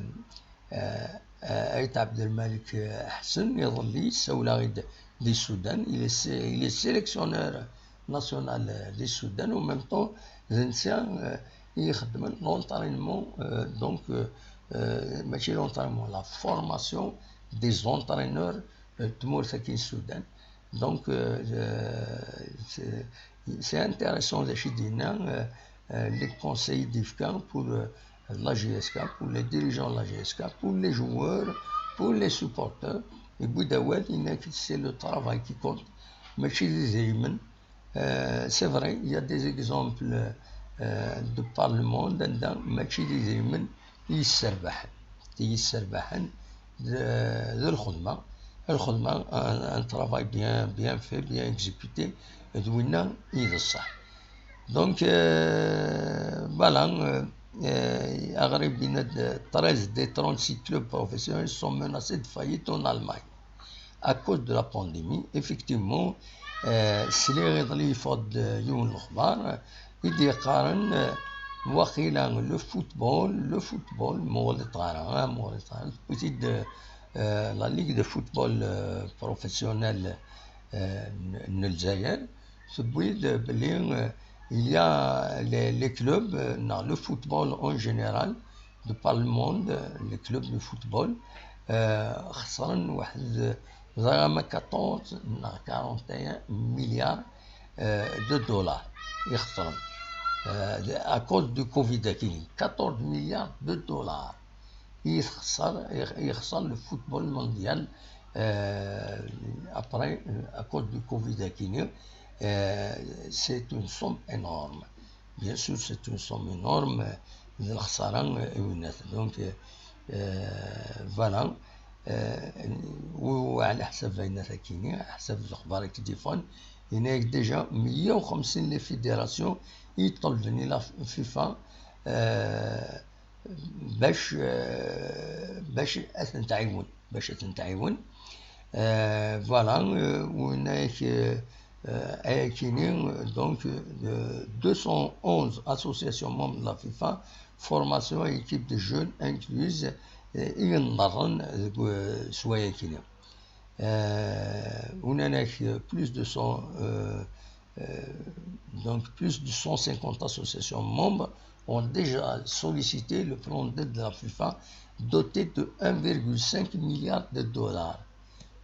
euh, euh, Ayt Abdelmalek, euh, Ḥsen, iḍelli yessawel-aɣ-id di Sudan. Il est sé-, il est sélectionneur national, euh, di Sudan. En même temps, d netta, euh, i ixeddmen l'entraînement, euh, donc, euh, euh, mačči l'entraînement, la formation des entraîneurs, euh, n tmurt-agi n Sudan. Donc, euh, euh, c'est, c'est intéressant d acu i d-yenna, euh, euh, les conseils d-yefka pour, euh, la J S K, pour les dirigeants de la J S K, pour les joueurs, pour les supporters. Yewwi-d awal, yenna-k c'est le travail qui compte, mačči d idrimen. Euh, c'est vrai, il y a des exemples, euh, de par le monde, anda mačči d idrimen i yesserbaḥen, i yesserbaḥen d, d lxedma. Lxedma, un, un travail bien, bien fait, bien exécuté, d winna i d ṣṣeḥ. Donc, euh, voilà, euh, euh, aɣrib yenna-d, treize des trente-six clubs professionnels sont menacés de faillite en Allemagne à cause de la pandémie. Effectivement, euh, sliɣ iḍelli yeffeɣ-d, euh, yiwen n lexbar, euh, i d-yeqqaren, euh, waqila le football, le football, muɣlit ɣer, ah, muɣlit ɣer, tewwi-t-id, euh, la Ligue de football, euh, professionnel, euh, n, n Lezzayer, tewwi-d belli, euh, il y a les, les clubs, euh, neɣ le football en général, de par le monde, euh, les clubs de football, euh, xesren waḥed, ẓriɣ ama quatorze neɣ quarante et un milliards, euh, de dollars i xesren. Euh, à cause du Covid akini, quatorze milliards de dollars i txesser, i, i yexser le football mondial, euh, après, euh, à cause du Covid akini, euh, c'est une somme énorme. Bien sûr, c'est une somme énorme, euh, d lexsara, euh, i winat. Donc, euh, euh, voilà. Euh, u, u ɛla ḥsab ayen akini, ḥsab lexbar i k-d-iffɣen, yenna-yak déjà meyya u xemsin les fédérations i yeṭṭelben i la FIFA, euh, bac, euh, bac ad ten-tɛiwen, bac ad ten-tɛiwen. Euh, voilà, euh, u yenna-yak, euh, euh, ayakini, euh, donc, euh, deux cent onze associations membres de la FIFA, formation et équipe de jeunes incluses, euh, i yenḍerren deg, euh, s wayakini. Euh, u yenna-yak, euh, plus de cent, euh, euh, donc plus de cent cinquante associations membres ont déjà sollicité le plan d'aide de la FIFA doté de un virgule cinq milliard de dollars,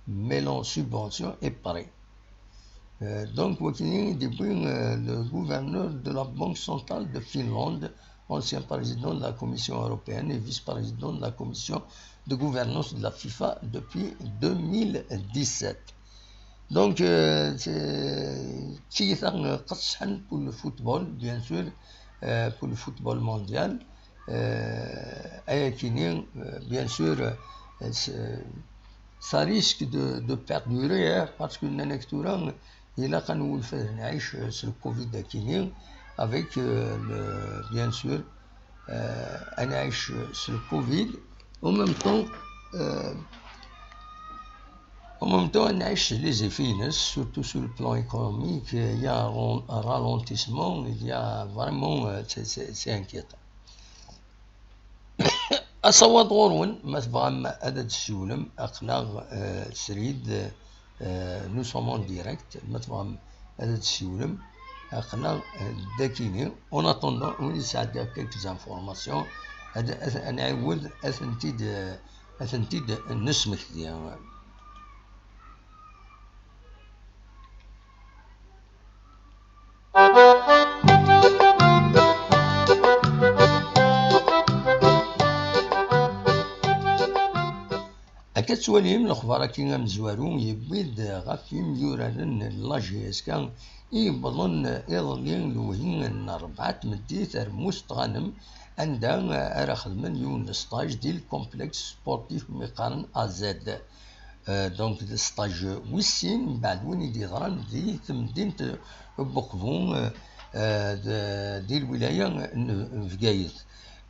mêlant subventions et prêts. Euh, donc, wakini d-yewwi, euh, le gouverneur de la Banque centrale de Finlande, ancien président de la Commission européenne et vice-président de la Commission de gouvernance de la FIFA depuis deux mille dix-sept. Donc, euh, c'est, c'est, euh, pour le football, bien sûr, euh, pour le football mondial. Euh, ayakini, euh, bien sûr, euh, c'est, ça risque de, de perdurer, hein, parce que nnan-ak tura, ilaq ad nwulef ad nɛic, euh, s le Covid akini, avec, euh, le, bien sûr, euh, ad nɛic s le Covid. En même temps, euh, en même temps, ad nɛic les effets, surtout sur le plan économique, il y a un ral-, un ralentissement, il y a vraiment, euh, c'est, c'est, c'est inquiétant. Asawaḍ ɣur-wen, ma tebɣam ad d-tessiwlem, aql-aɣ, euh, srid, euh, nous sommes en direct, ma tebɣam ad d-tessiwlem, aql-aɣ, euh, dakini. En attendant, win yesɛeddi quelques informations, ad, ad, ad nɛiwed ad tent-id, euh, Ad tent-id-nesmekti. Akka tettwalim, lexbar-agi amezwaru yewwi-d ɣef yimyuraren n la J S K i yewwḍen iḍelli lewhi n rebɛa n tmeddit ar Mustɣanem, anda ara xedmen yiwen n stage di lkomplex sportif mi qqaren A Z. Euh, donc, d stage wis sin, mbeɛd win i d-yeḍran di temdint n Buqbu, euh, euh, d-, di lwilaya n Bgayet.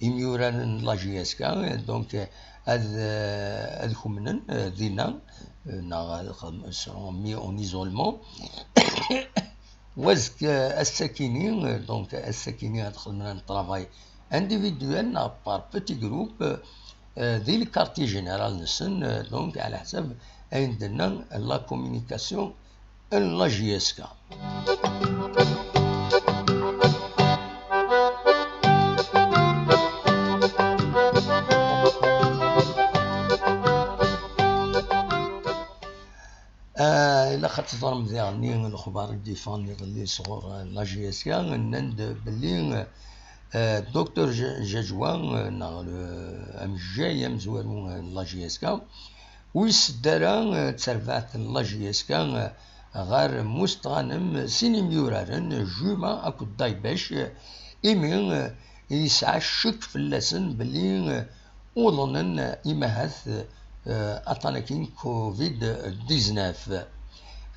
Imyuraren n la J S K, euh, donc, euh, ad, euh, ad kemmlen, euh, dinna, euh, neɣ ad xedmen, seront mis en isolement. Wazek, euh, ass-akini, euh, donc, ass-akini ad xedmen un travail individuel neɣ par petit groupe, euh, di le quartier général-nsen, euh, donc, ɛla ḥsab ayen d-tenna la communication n la J S K. Ah, ilaq ad teẓrem diɣen lexbar i d-yeffɣen iḍelli sɣur, eh, la J S K, nnan-d belli, eh, Docteur Ja-, Jajwa, eh, neɣ, eh, amejjay amezwaru, eh, n la J S K, ur isedda ara, eh, d tarbaɛt n la J S K, eh, ɣer Mustɣanem sin imyuraren, Juma akked Daybac, eh, imi, eh, yesɛa ccek fell-asen belli, eh, uḍnen, eh, imahat, eh, aṭṭan-agi n covid dix-neuf.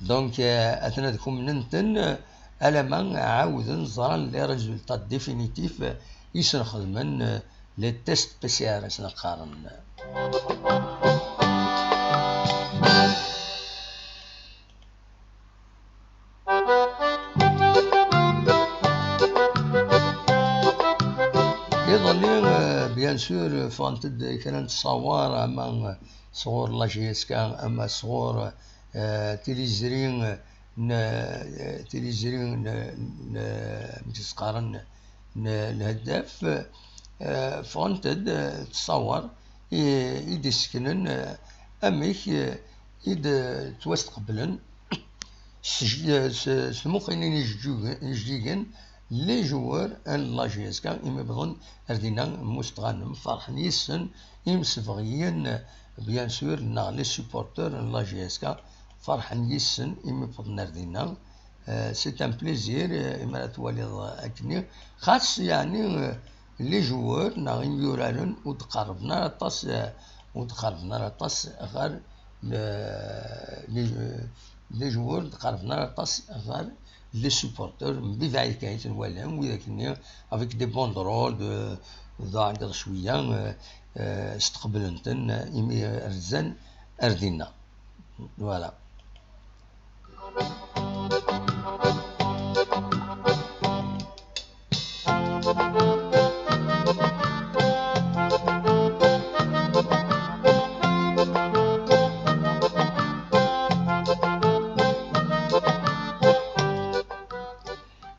Donc, eh, aten ad kumnen-ten, eh, alama ɛawden ẓran les résultats définitifs, eh, i sen-xedmen, eh, les tests P C R i sen-qqaren. Iḍelli, euh, bien sûr, ffɣent-d kra n ttṣawar, ama, euh, sɣur la J S K, ama sɣur, euh, tiliẓri, euh, n, euh, tiliẓri n, n, amek i s-qqaren, n Lheddaf, euh, ffɣent-d, euh, ttṣawar i, i d-isseknen, euh, amek, euh, i d-ttwastqeblen s, s, s tmuqinin ijeǧǧugen-, ijeǧǧigen, les joueurs n la J S K, imi wwḍen ar dinna, Mustɣanem, ferḥen yis-sen imsebɣiyen, bien sûr, neɣ les supporters n la J S K, ferḥen yis-sen imi wwḍen ar dinna. Euh, c'est un plaisir, euh, imi ara twaliḍ, euh, akkenni. Xas, yeɛni, euh, les joueurs neɣ imyuraren ur d-qerrben ara aṭas, eh, ur d-qerrben ara aṭas ɣer le-, les, les joueurs ur d-qerrben ara aṭas ɣer les supporters, mebɛid kan i ten-walan, widak-nni avec des banderoles, de, d aɛeggeḍ cwiya, eh, eh, steqblen-ten, eh, imi rzan ar dinna. Voilà.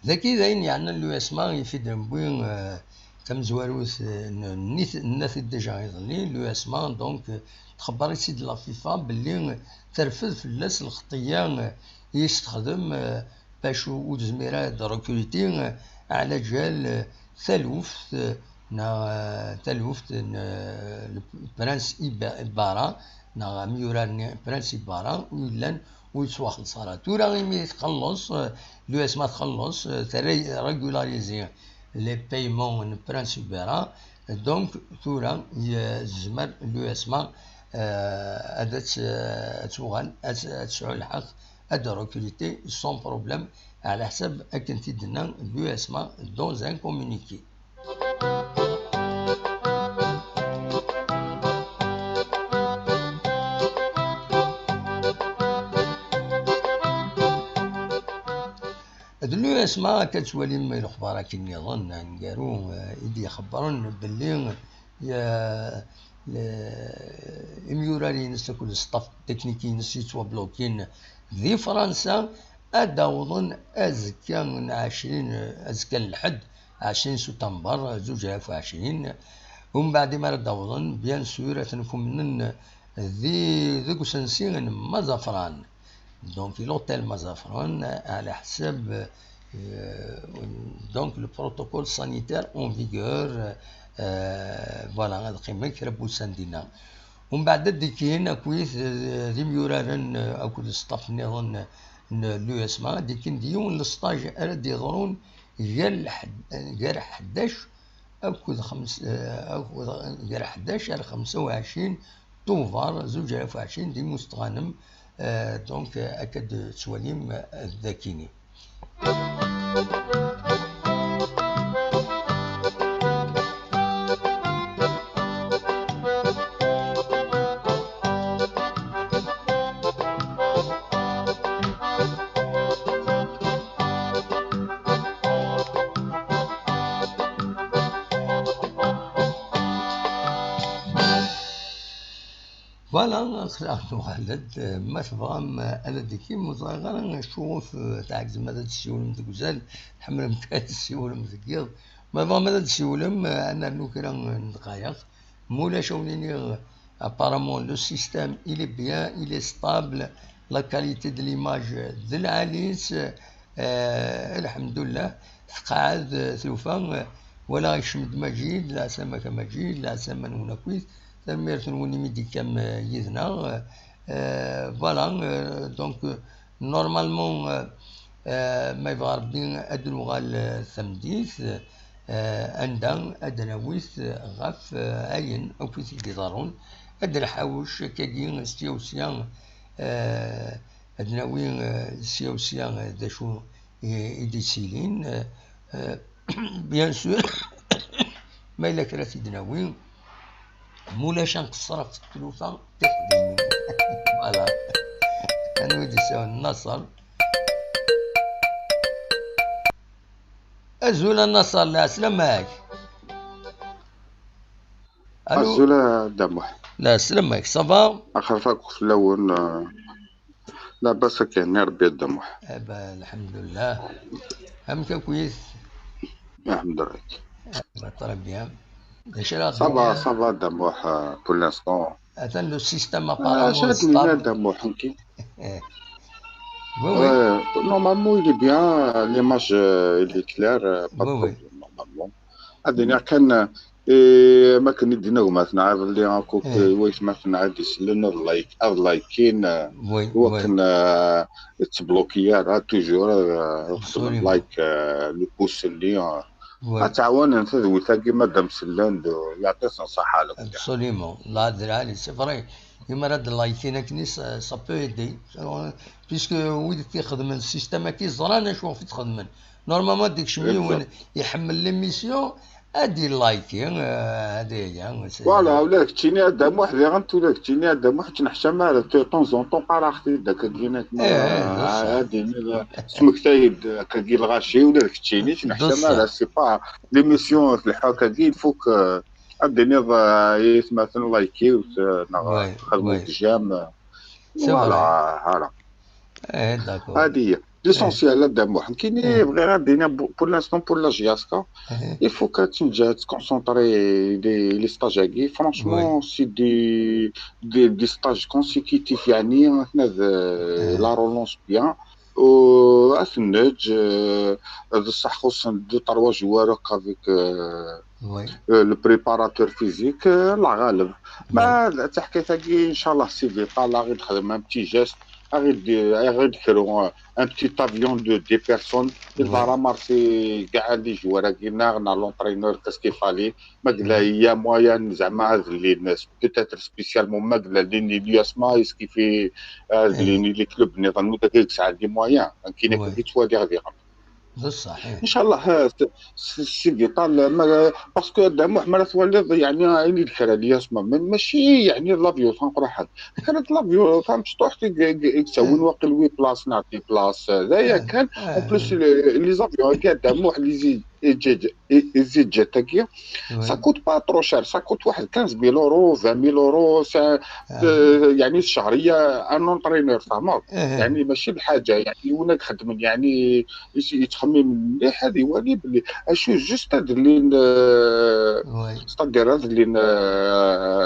Dagi d ayen yeɛnan l'U S M A, yif-it newwi, eh, tamezwarut, eh, n, n, nna-t-id déjà iḍelli, l'U S M A, donc, eh, txebber-itt-id la FIFA belli, eh, terfed fell-as lxeṭṭiyya, eh, i yestexdem, eh, bac ur, ur tezmir ad d-recruter, eh, ɛla ǧal, eh, taluft, eh, neɣ, eh, taluft n, eh, le prince Iba-, Ibarra, neɣ amyurar-nni Prince Ibarra, ur yellan, ur yettwaxelleṣ ara. Tura imi txelleṣ, eh, l'U S M A txelleṣ, eh, terra régulariser les paiements n Prince Ibarra, donc tura ye-, tezmer l'U S M A, eh, ad tt-, ad tuɣal, ad, ad tesɛu lḥeqq ad d-recruter sans problème, ɛla ḥsab akken t-id-tenna l'U S M A dans un communiqué. D l'U S M A akka tettwalim lexbar akken nniḍen aneggaru, eh, i d-ixebbren belli, eh, le-, imyurar-ines akked staff teknik-ines yettwablukin di Fransa, ad d-awḍen azekka n ɛecrin, azekka n lḥedd, ɛecrin september, zuǧ alaf u ɛecrin, Umbeɛd imi ara d-awḍen, bien sûr, ad ten-kumnen di, deg usensi n Mazafran. Donc, l'hôtel Mazafran, ɛla ḥsab, euh, donc, le protocole sanitaire en vigueur, euh, voilà, ad qqimen kra n wussan dinna. Umbeɛd ad d-ikkin akkit, euh, d imyuraren, euh, akked staff nniḍen n l'U S M A, ad d-ikkin d yiwen n stage ara d-yeḍrun gar lḥed-, gar ḥdac akked xems-, eh, akked, gar ḥdac ar xemsa u ɛecrin Tubeṛ zuǧ alaf u ɛecrin di Mustɣanem. Eh, donc, eh, akka d-tettwalim, eh, d akini. Voilà, nuɣal-d, ma tebɣam ad d-tekim, ur ẓriɣ ara acuɣef tɛegzem ad d-tessiwlem deg uzal, tḥemmlem ad d-tessiwlem deg yiḍ. Ma tebɣam ad d-tessiwlem, ad nernu kra n ddqayeq. Ma ulac, ad wen-iniɣ, apparemment, le système, il est bien, il est stable, la qualité de l'image d lɛali-tt, eh, lḥemdullah, tqeɛɛed, eh, tufa, eh, walaɣ ikcem-d Majid, leɛsama-k a Majid, leɛsama-nwen akkit, tanemmirt-nwen imi d-tekkam, eh, yid-neɣ, eh, voilà, eh, donc, eh, normalement, eh, eh, ma yebɣa Rebbi ad d-nuɣal, eh, tameddit, eh, anda ad d-nawi ɣef, eh, ayen akk i t-id-iḍerrun, ad d-nḥawec akkagi sya u sya, eh, ad d-nawi, eh, sya u sya, eh, d acu i, i d-yettilin, eh, eh, bien sûr, ma yella kra t-id-nawi, ma ulac ad nqeṣṣer ɣef tlufa tiqdimin. Voilà. Anwa i d-yessawlen? Naṣer. Azul a Naṣer, lɛeslama-k. Allô? Azul a Dda Muḥ. Lɛeslama-k, ça va? Axir akk fell-awen, eh, labas akken, i Rebbi a Dda Muḥ. Eh ben, lḥemdullah. Amek akkit? Lḥemdullah. Eh ben, très bien. D acu ara Ça va, d-tiniḍ? Ça va, Dda Muḥ, eh, pour l'instant. Atan le système Ah, apparemment acu ad nini a stable. Dda Muḥ, nekki? Eh. Oui, oui. Euh, normalement, il est bien, l'image, euh, il est clair, euh, pas de Oui, oui. Problème, normalement. Ad iniɣ kan, eh, ma akken i d-inna gma-tneɣ iḍelli, akk Eh. Waytma-tneɣ ad d-isellen, ad like, ad likin, eh, Oui, oui. Wakken, eh, ur ttbloki ara, toujours, eh, xedmen Absolument. Like, eh, le pouce-nni, eh. Oui. Ad ttɛawanen tadwilt-agi, madam sellen-d, yeɛṭi-sen ṣṣeḥḥa. Absolument. La, d lɛali, c'est vrai. Imi ara d-likin akken, ça, ça peut aider. Puisque wid i t-ixedmen système-agi ẓran acu ɣef i t-xedmen. Normalement, ad d-ikcem yiwen Exact. Iḥemmel l'émission, ad d-ilike, eh, ad d-aya, c'est Voilà, ula d keččini a Dda Muḥ, diɣen ula d keččini a Dda Muḥ, ur ttneḥcam ara, de temps en temps, qqareɣ-t-id, akkagi, nekk, Eh, eh, d ṣṣeḥ. Ad d-iniɣ, eh, smektayen-d, akkagi, lɣaci, ula d keččini, ur ttneḥcam ara, c'est pas l'émission, tleḥḥu akkagi, il faut que, ad d-tiniḍ, eh, i yetmaten, like-iwt, eh, neɣ Ouais, xedmet ouais. J'aime, eh, C'est voilà, vrai. Voilà. Eh, d'accord. Hadi هي. L'essentiel a Dda Muḥ. Nekkini Eh. Bɣiɣ ad d-iniɣ, pour, pour l'instant, pour la J S K, Eh. Il faut que tu te concentres les, les stages-agi. Franchement, Ouais. C'est des, des, des stages consécutifs, يعني, هنا ذ-، Eh. La relance bien. و اثنج، آه، بصح خصنا deux trois joueurs هكا avec, euh, Oui. Euh, le préparateur physique, euh, الله غالب. ما Oui. حتى حكاية هاكي، إن شاء الله سي فيطال غير تخدم un petit geste، غير دي-، غير ديرو un petit avion de deux personnes. Oui. Il va ramasser كاع les joueurs هاكي، ناغنا l'entraîneur، qu'est-ce qu'il fallait. ما قال له Oui. Il y a moyen زعما هاد اللي الناس، peut-être spécialement ما قال له لين الياس ما يسكيفي، هاد Eh. اللي les clubs نظن داك ساعة des moyens. كاين Oui. هاكي توالي غادي يغلط. بصح، إيه. إن شاء الله، آه، س-، س-، سي فيطال، ما، parce que داموح ما راه تواليض، يعني، عيني الكرا الياس ما، ما، ماشي، يعني، لافيو تنقرا حد. كانت لافيو تنشطوح تي-، ك-، ك-، يتساوين إيه. واقي لوي بلاص، نعطي بلاص، آه، ذا إيه. كان. إيه. En plus، لي، لي زافيون كاع داموح لي زي ايزيجيتاكي، ça coûte pas trop cher, ça coûte واحد خمسة آلاف اورو، عشرين ألف اورو، سا... آه، يعني الشهريه. ان اونترينور، فهمت؟ يعني ماشي بحاجه، يعني ولا خدم، يعني يتخمم مليح، هذه هو اللي بلي اشو جوست هذا اللي، ستادير هذا اللي،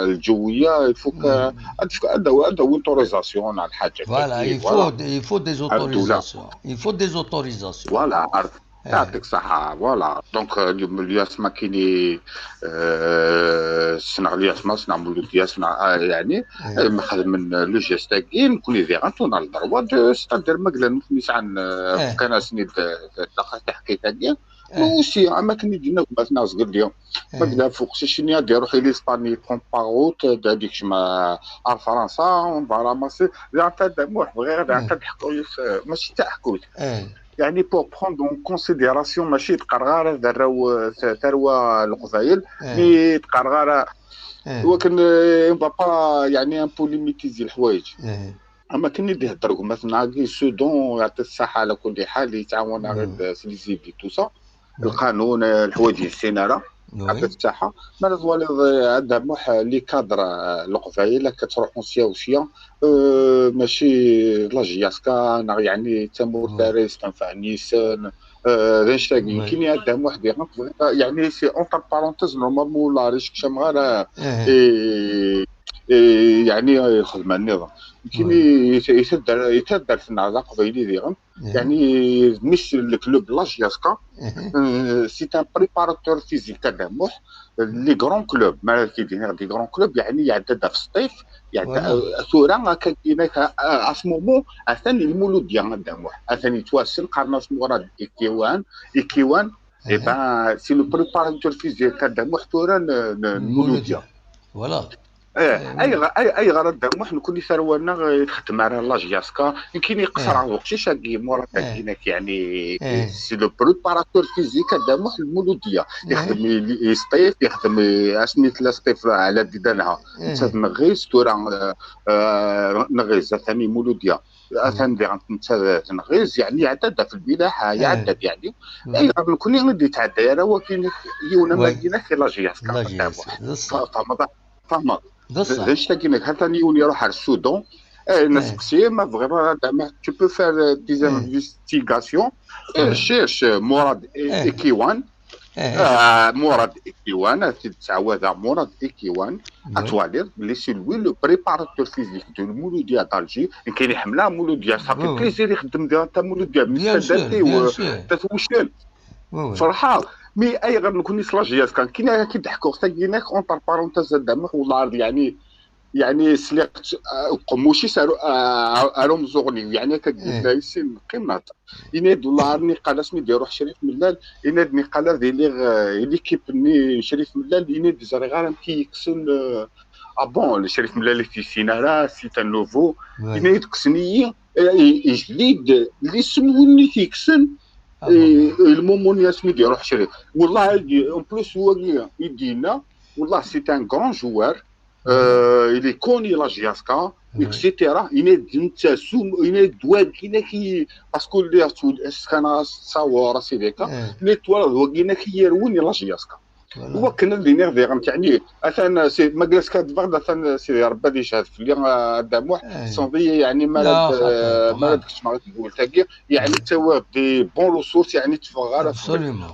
الجويه، يفوك هذا هو، هذا هو اوتوريزاسيون على الحاجه. Voilà, il faut, il faut des autorisations. Il faut des autorisations. Voilà. يعطيك الصحة. Voilà. Donc الياسما كيني، سنغ الياسما، سنغ مولود الياسما، يعني مخدم من لو جيست كي نكون دي غانتو نال دروا دو ستادير مقلن نسعى. كان سنيد دقيقة تحكي تاكي. اوسي اما كني دينا كما تناس قال لي مقلن فوق شي شنيا دي روحي لاسباني كون باغوت ديك شما ار فرنسا. فوالا ماشي لا تاع دموح غير لا تاع حكويس، ماشي تاع حكويس. يعني pour prendre en considération ماشي تقرغر ذراو ثروة القبايل، مي تقرغر. ولكن on va pas يعني ان بوليميتيزي الحوايج. اما كني دي هضر مثلا كي سو دون يعطي الصحة على كل حال، يتعاون غير في لي زيدي تو سا، القانون، الحوايج السينارة. عطيك الصحة. ما نتوالي هذا موح لي كادر القبايل كتروح نسيا وسيا. ماشي لاجياسكا انا يعني تمور داريس تنفع نيسان. هذا نشتاق يمكن هذا واحد يغنق، يعني سي اونتر بارونتيز نورمالمون لا ريش كشم غير. إيه، يعني يخدم على النظام يمكن يتدار يتدار في النهضه قبيلي ديغن. يعني مش الكلوب لاجياسكا. سي ان بريباراتور فيزيك تاع دموح. لي غران كلوب ما كيدير دي غران كلوب يعني يعدد في سطيف. يعني ثورة هكا كاينه ا سمومون اثاني المولوديه دموح اثاني تواسن قرناس مراد ايكيوان ايكيوان. اي با سي لو بريباراتور فيزيك تاع دموح ثورة المولوديه. Voilà. ايه اي غ- اي اي غرض دموح نكون ثرونا يتخدم على لاجياسكا. يمكن يقصر على وقتي شاقي مورا تاكينك يعني. سي لو بريباراتور فيزيك دموح المولوديه يخدم ي- يسطيف يخدم ي- اسميت لا سطيف على ديدانها. نتا نغيز تورا. آه، نغيز ثاني مولوديه اثان دي غنت نتا نغيز يعني عدد في البلاحه يعدد يعني. اي غير نكون غادي يتعدى راه ولكن يونا ما دينا في لاجياسكا دموح. فهمت؟ فهمت؟ بصح غير شتا كيما هذا يولي يروح على السودان. ايه نسقسي ما بغى زعما tu peux faire des investigations. ايه شيرش مراد ايكيوان. آه مراد ايكيوان هذا تعوذ مراد ايكيوان. اتوالي بلي سي لوي لو بريباراتور فيزيك دو المولوديه دالجي. كاين يحملها مولوديه صافي بليزير يخدم ديال تا مولوديه من السادات تتوشل. صراحه مي اي غير نكون سلاجياس كان كاين كيضحكوا حتى كايناك اونتر بارونتيز زعما والله العظيم يعني. يعني سليقت قموشي سارو ارو مزوغني يعني كتقول لا يسين قيمات. يناد والله عارني قال اسمي دير روح شريف ملال. يناد مي قال هذه لي ليكيب ني شريف ملال يناد زري غير كي يكسن. ابون شريف ملال في سينارا سي ان نوفو. يناد كسني يجديد اللي سموني تيكسن. المومون ياسمي دير روح شريف والله. اون بلوس هو يدينا والله سي ان غران جوار. الي كوني لا جياسكا اكسيتيرا يناد انت سوم يناد دواكينا كي باسكو اللي سكان صاور سي ديكا. نيتوال دواكينا كي يرويني لا جياسكا. هو كنا اللي نيرفي غنت يعني اثان سي ما جلس كاد بغدا اثان سي ربي اللي شهد في اللي داموح سونضي يعني ما ما دكش ما تقول تاكي يعني توا دي بون ريسورس يعني تفغر.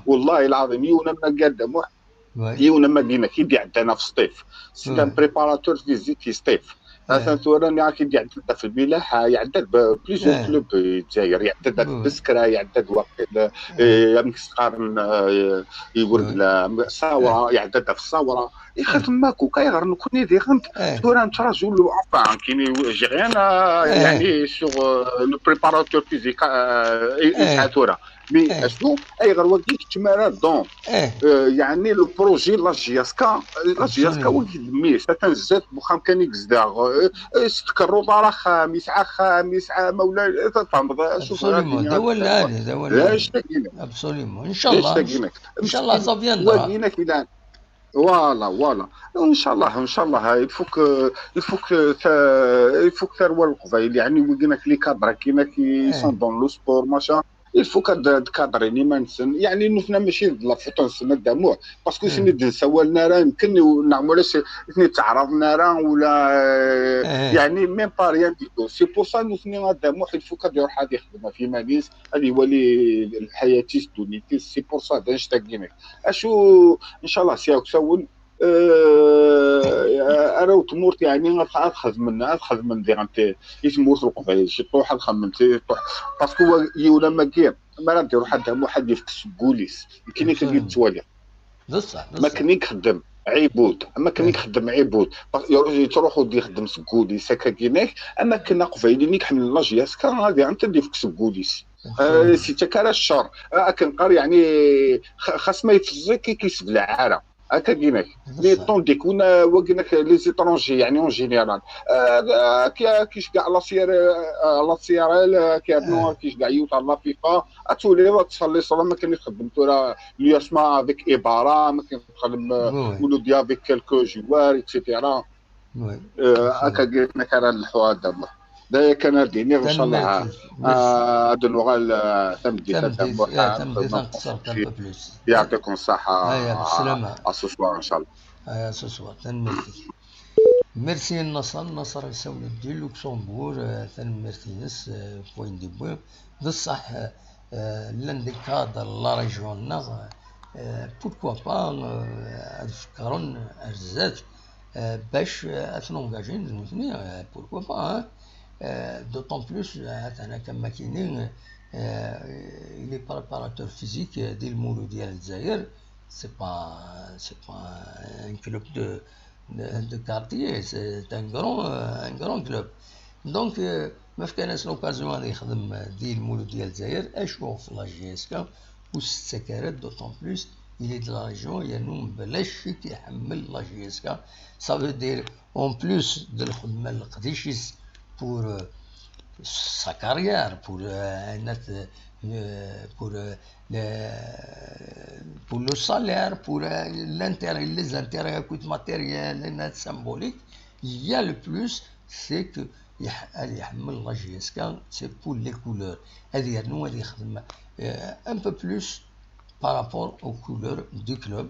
والله العظيم يونا ما قال داموح. يونا ما دينا كي دي عندنا في سطيف سي ان بريباراتور فيزيك في سطيف. اثان ثورة نعرف كي دي عندنا في البلاد يعدد بليزيور كلوب الجزائر يعدد في بسكرة يعدد واقيلا. يمكن سقارن يورد لا صاورة يعدد في الصاورة. يخدم ماكو كايغر نكون يدي غنت ثورة نتراجو لو افان كيني جي غيان يعني سوغ لو بريباراتور فيزيك. ثورة مي اشنو ايغر وقيت تمارا دون. يعني لو بروجي لا جياسكا لا جياسكا وقيت مي ساتان زاد مخام كان يقزداغ. ستكرو دار خامس ع خامس ع مولاي فهمت شوف. دول العالي دول العالي. اشتاقينا ابسوليومون ان شاء الله. ان شاء الله صافي ندرا. Voilà voilà. ان شاء الله ان شاء الله يفك يفك يفك ثروه القبائل يعني وقينا لي كادر كيما كي سون دون لو سبور ماشا. Il faut kad-, ad kadrin iman-nsen. Yeɛni, nutna mačči d la faute-nsen, a Dda Muḥ, parce que ur sen-id-nsawalen ara, yemken, neɣ ulac, ur ten-id-ttaɛraḍen ara, wala, euh, yeɛni, même pas rien du tout. C'est pour ça, nutni, a Dda Muḥ, il faut kad iruḥ ad ixdem ɣef yiman-is, ad iwali lḥayat-is, ddunit-is. C'est pour ça, d annect-agi nekk. Acu, ncallah, si aksawen, euh, arraw n tmurt, yeɛni, ad, ad xedmen, ad xedmen diɣen ti-, i tmurt n Leqbayel, ciṭuḥ ad xedmen ciṭuḥ. Parce que wa-, yiwen am wagi, mi ara d-iruḥ a Dda Muḥ ad yefk seg wul-is, nekkini kan i t-ttwaliɣ. D ṣṣeḥ, d ṣṣeḥ. Akken i ixeddem ɛibud, am akken i ixeddem ɛibud. Yettruḥu-d ixeddem seg wul-is, akka-agi nekk, am akken aqbayli-nni iḥemmlen la J S K, ad iɛent ad yefk seg wul-is. Euh, si ttak ara ccer. Euh, akken qqar, yeɛni, xa-, xas ma yefẓ-ik, i k-yesseblaɛ ara. Akka-agi nekk. Mais tandis que win, euh, wagi nekk, les étrangers, yeɛni, en général. Euh, euh, ki, ki-, kiceggeɛ la C R, euh, la C R L, euh, ki-, non, kiceggeɛ yiwet ɣer la FIFA. Ad tuli, ad txelliṣ, am akken i txeddem tura l'U S M A avec Ibarra, am akken txeddem, euh, Muloudia avec quelques joueurs, et cetera. Euh, akka-agi nekk ara nleḥḥu a Dda Muḥ. D aya kan ara d-iniɣ, ncallah. Tanemmirt. Merci. Ah, ad nuɣal, ah, tameddit, a Dda Muḥ, ah, tameddit ad nqeṣṣer un peu plus. Yeɛṭikum ṣṣeḥḥa. Aya, beslama. À ce soir, ncallah. Aya, ce soir. Tanemmirt-ik. Merci Naṣer, Naṣer yessawel-d di Luxembourg, euh, tanemmirt-ines, euh, point d wwin. D ṣṣeḥ, euh, llan des cadres n la région-nneɣ, euh, pourquoi pas, euh, ad fekkren ar zdat, euh, bac, euh, ad ten-engagin d nutni, euh, pourquoi pas, hein. Euh, d'autant plus, euh, atan akka makini, euh, il est préparateur physique, euh, di Lmouloudia n Lezzayer, c'est pas, c'est pas un club de, de, de quartier, c'est un grand, euh, un grand club. Donc, euh, ma fkan-as l'occasion ad yexdem di Lmouloudia n Lezzayer, acu ɣef la J S K ur s-tettak ara, d'autant plus il est de la région, yernu bla ccek iḥemmel la J S K. Ça veut dire, en plus de lxedma n leqdic-is pour, euh, sa carrière, pour, euh, ayen at-, euh, pour, euh, le, pour le salaire, pour, euh, l'intérêt, les intérêts, coût matériel, ayen at symbolique, il y a le plus, c'est que yeh-, ad iḥemmel la J S K, c'est pour les couleurs. Ad yernu, ad yexdem, euh, un peu plus par rapport aux couleurs du club,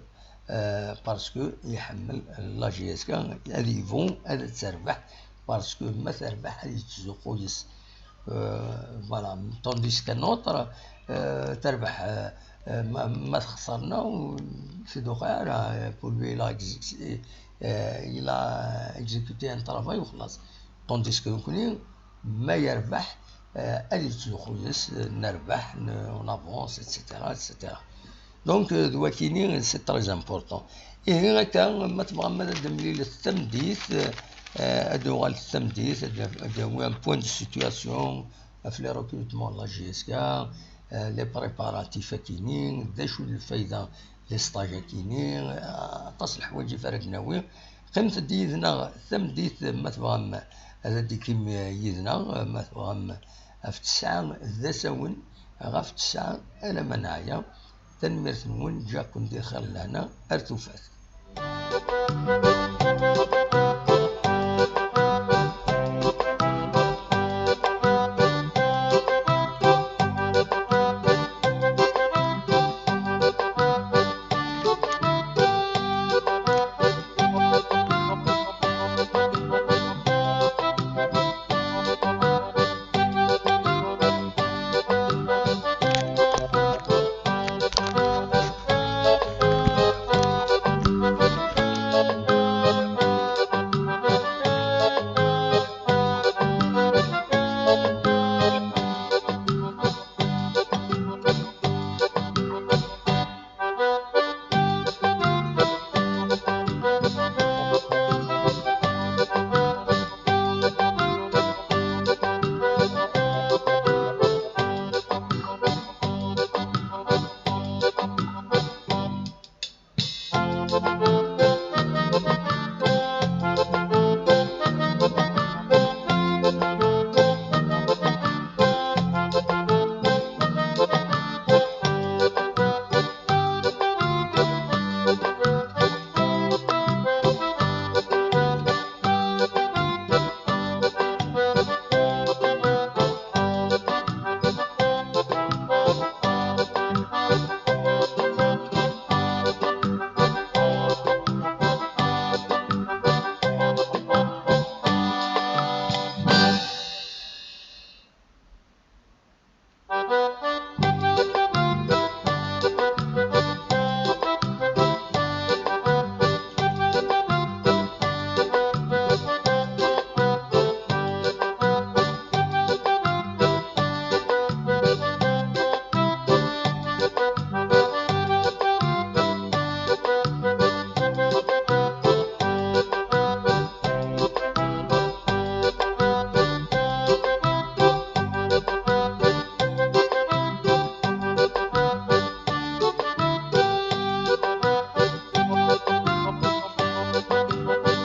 euh, parce que iḥemmel la J S K, ad yebɣu ad terbeḥ, parce que ma terbeḥ ad yettzuxxu yes. Euh, voilà. Tandis qu'un autre, euh, terbeḥ, euh, euh, ma, ma texṣer-nna, ur tduxi ara, euh, pour lui, il a exé-, euh, il a exécuté un travail, وخلاص. Tandis que nekkni, ma yerbeḥ, euh, ad yettzuxxu yes, euh, nerbeḥ, n-, on avance, et cetera, et cetera. Donc, euh, d wakini, c'est très important. Ihi akka, ma tebɣam ad d-temlilet tameddit, euh, ad d-uɣal tameddit, ad d-, ad d-awi un point de situation ɣef les recrutements n la J S K, euh, les préparatifs akini, d acu d lfayda les stages akini, euh, aṭas n leḥwayeǧ i ara d-nawi. Qqimet-d yid-neɣ tameddit, ma tebɣam ad d-tikim yid-neɣ, ma tebɣam ɣef tesɛa d asawen, ɣef tesɛa alamma neɛya. Tanemmirt-nwen, ǧǧiɣ-ken di xir lehna, ar tufat.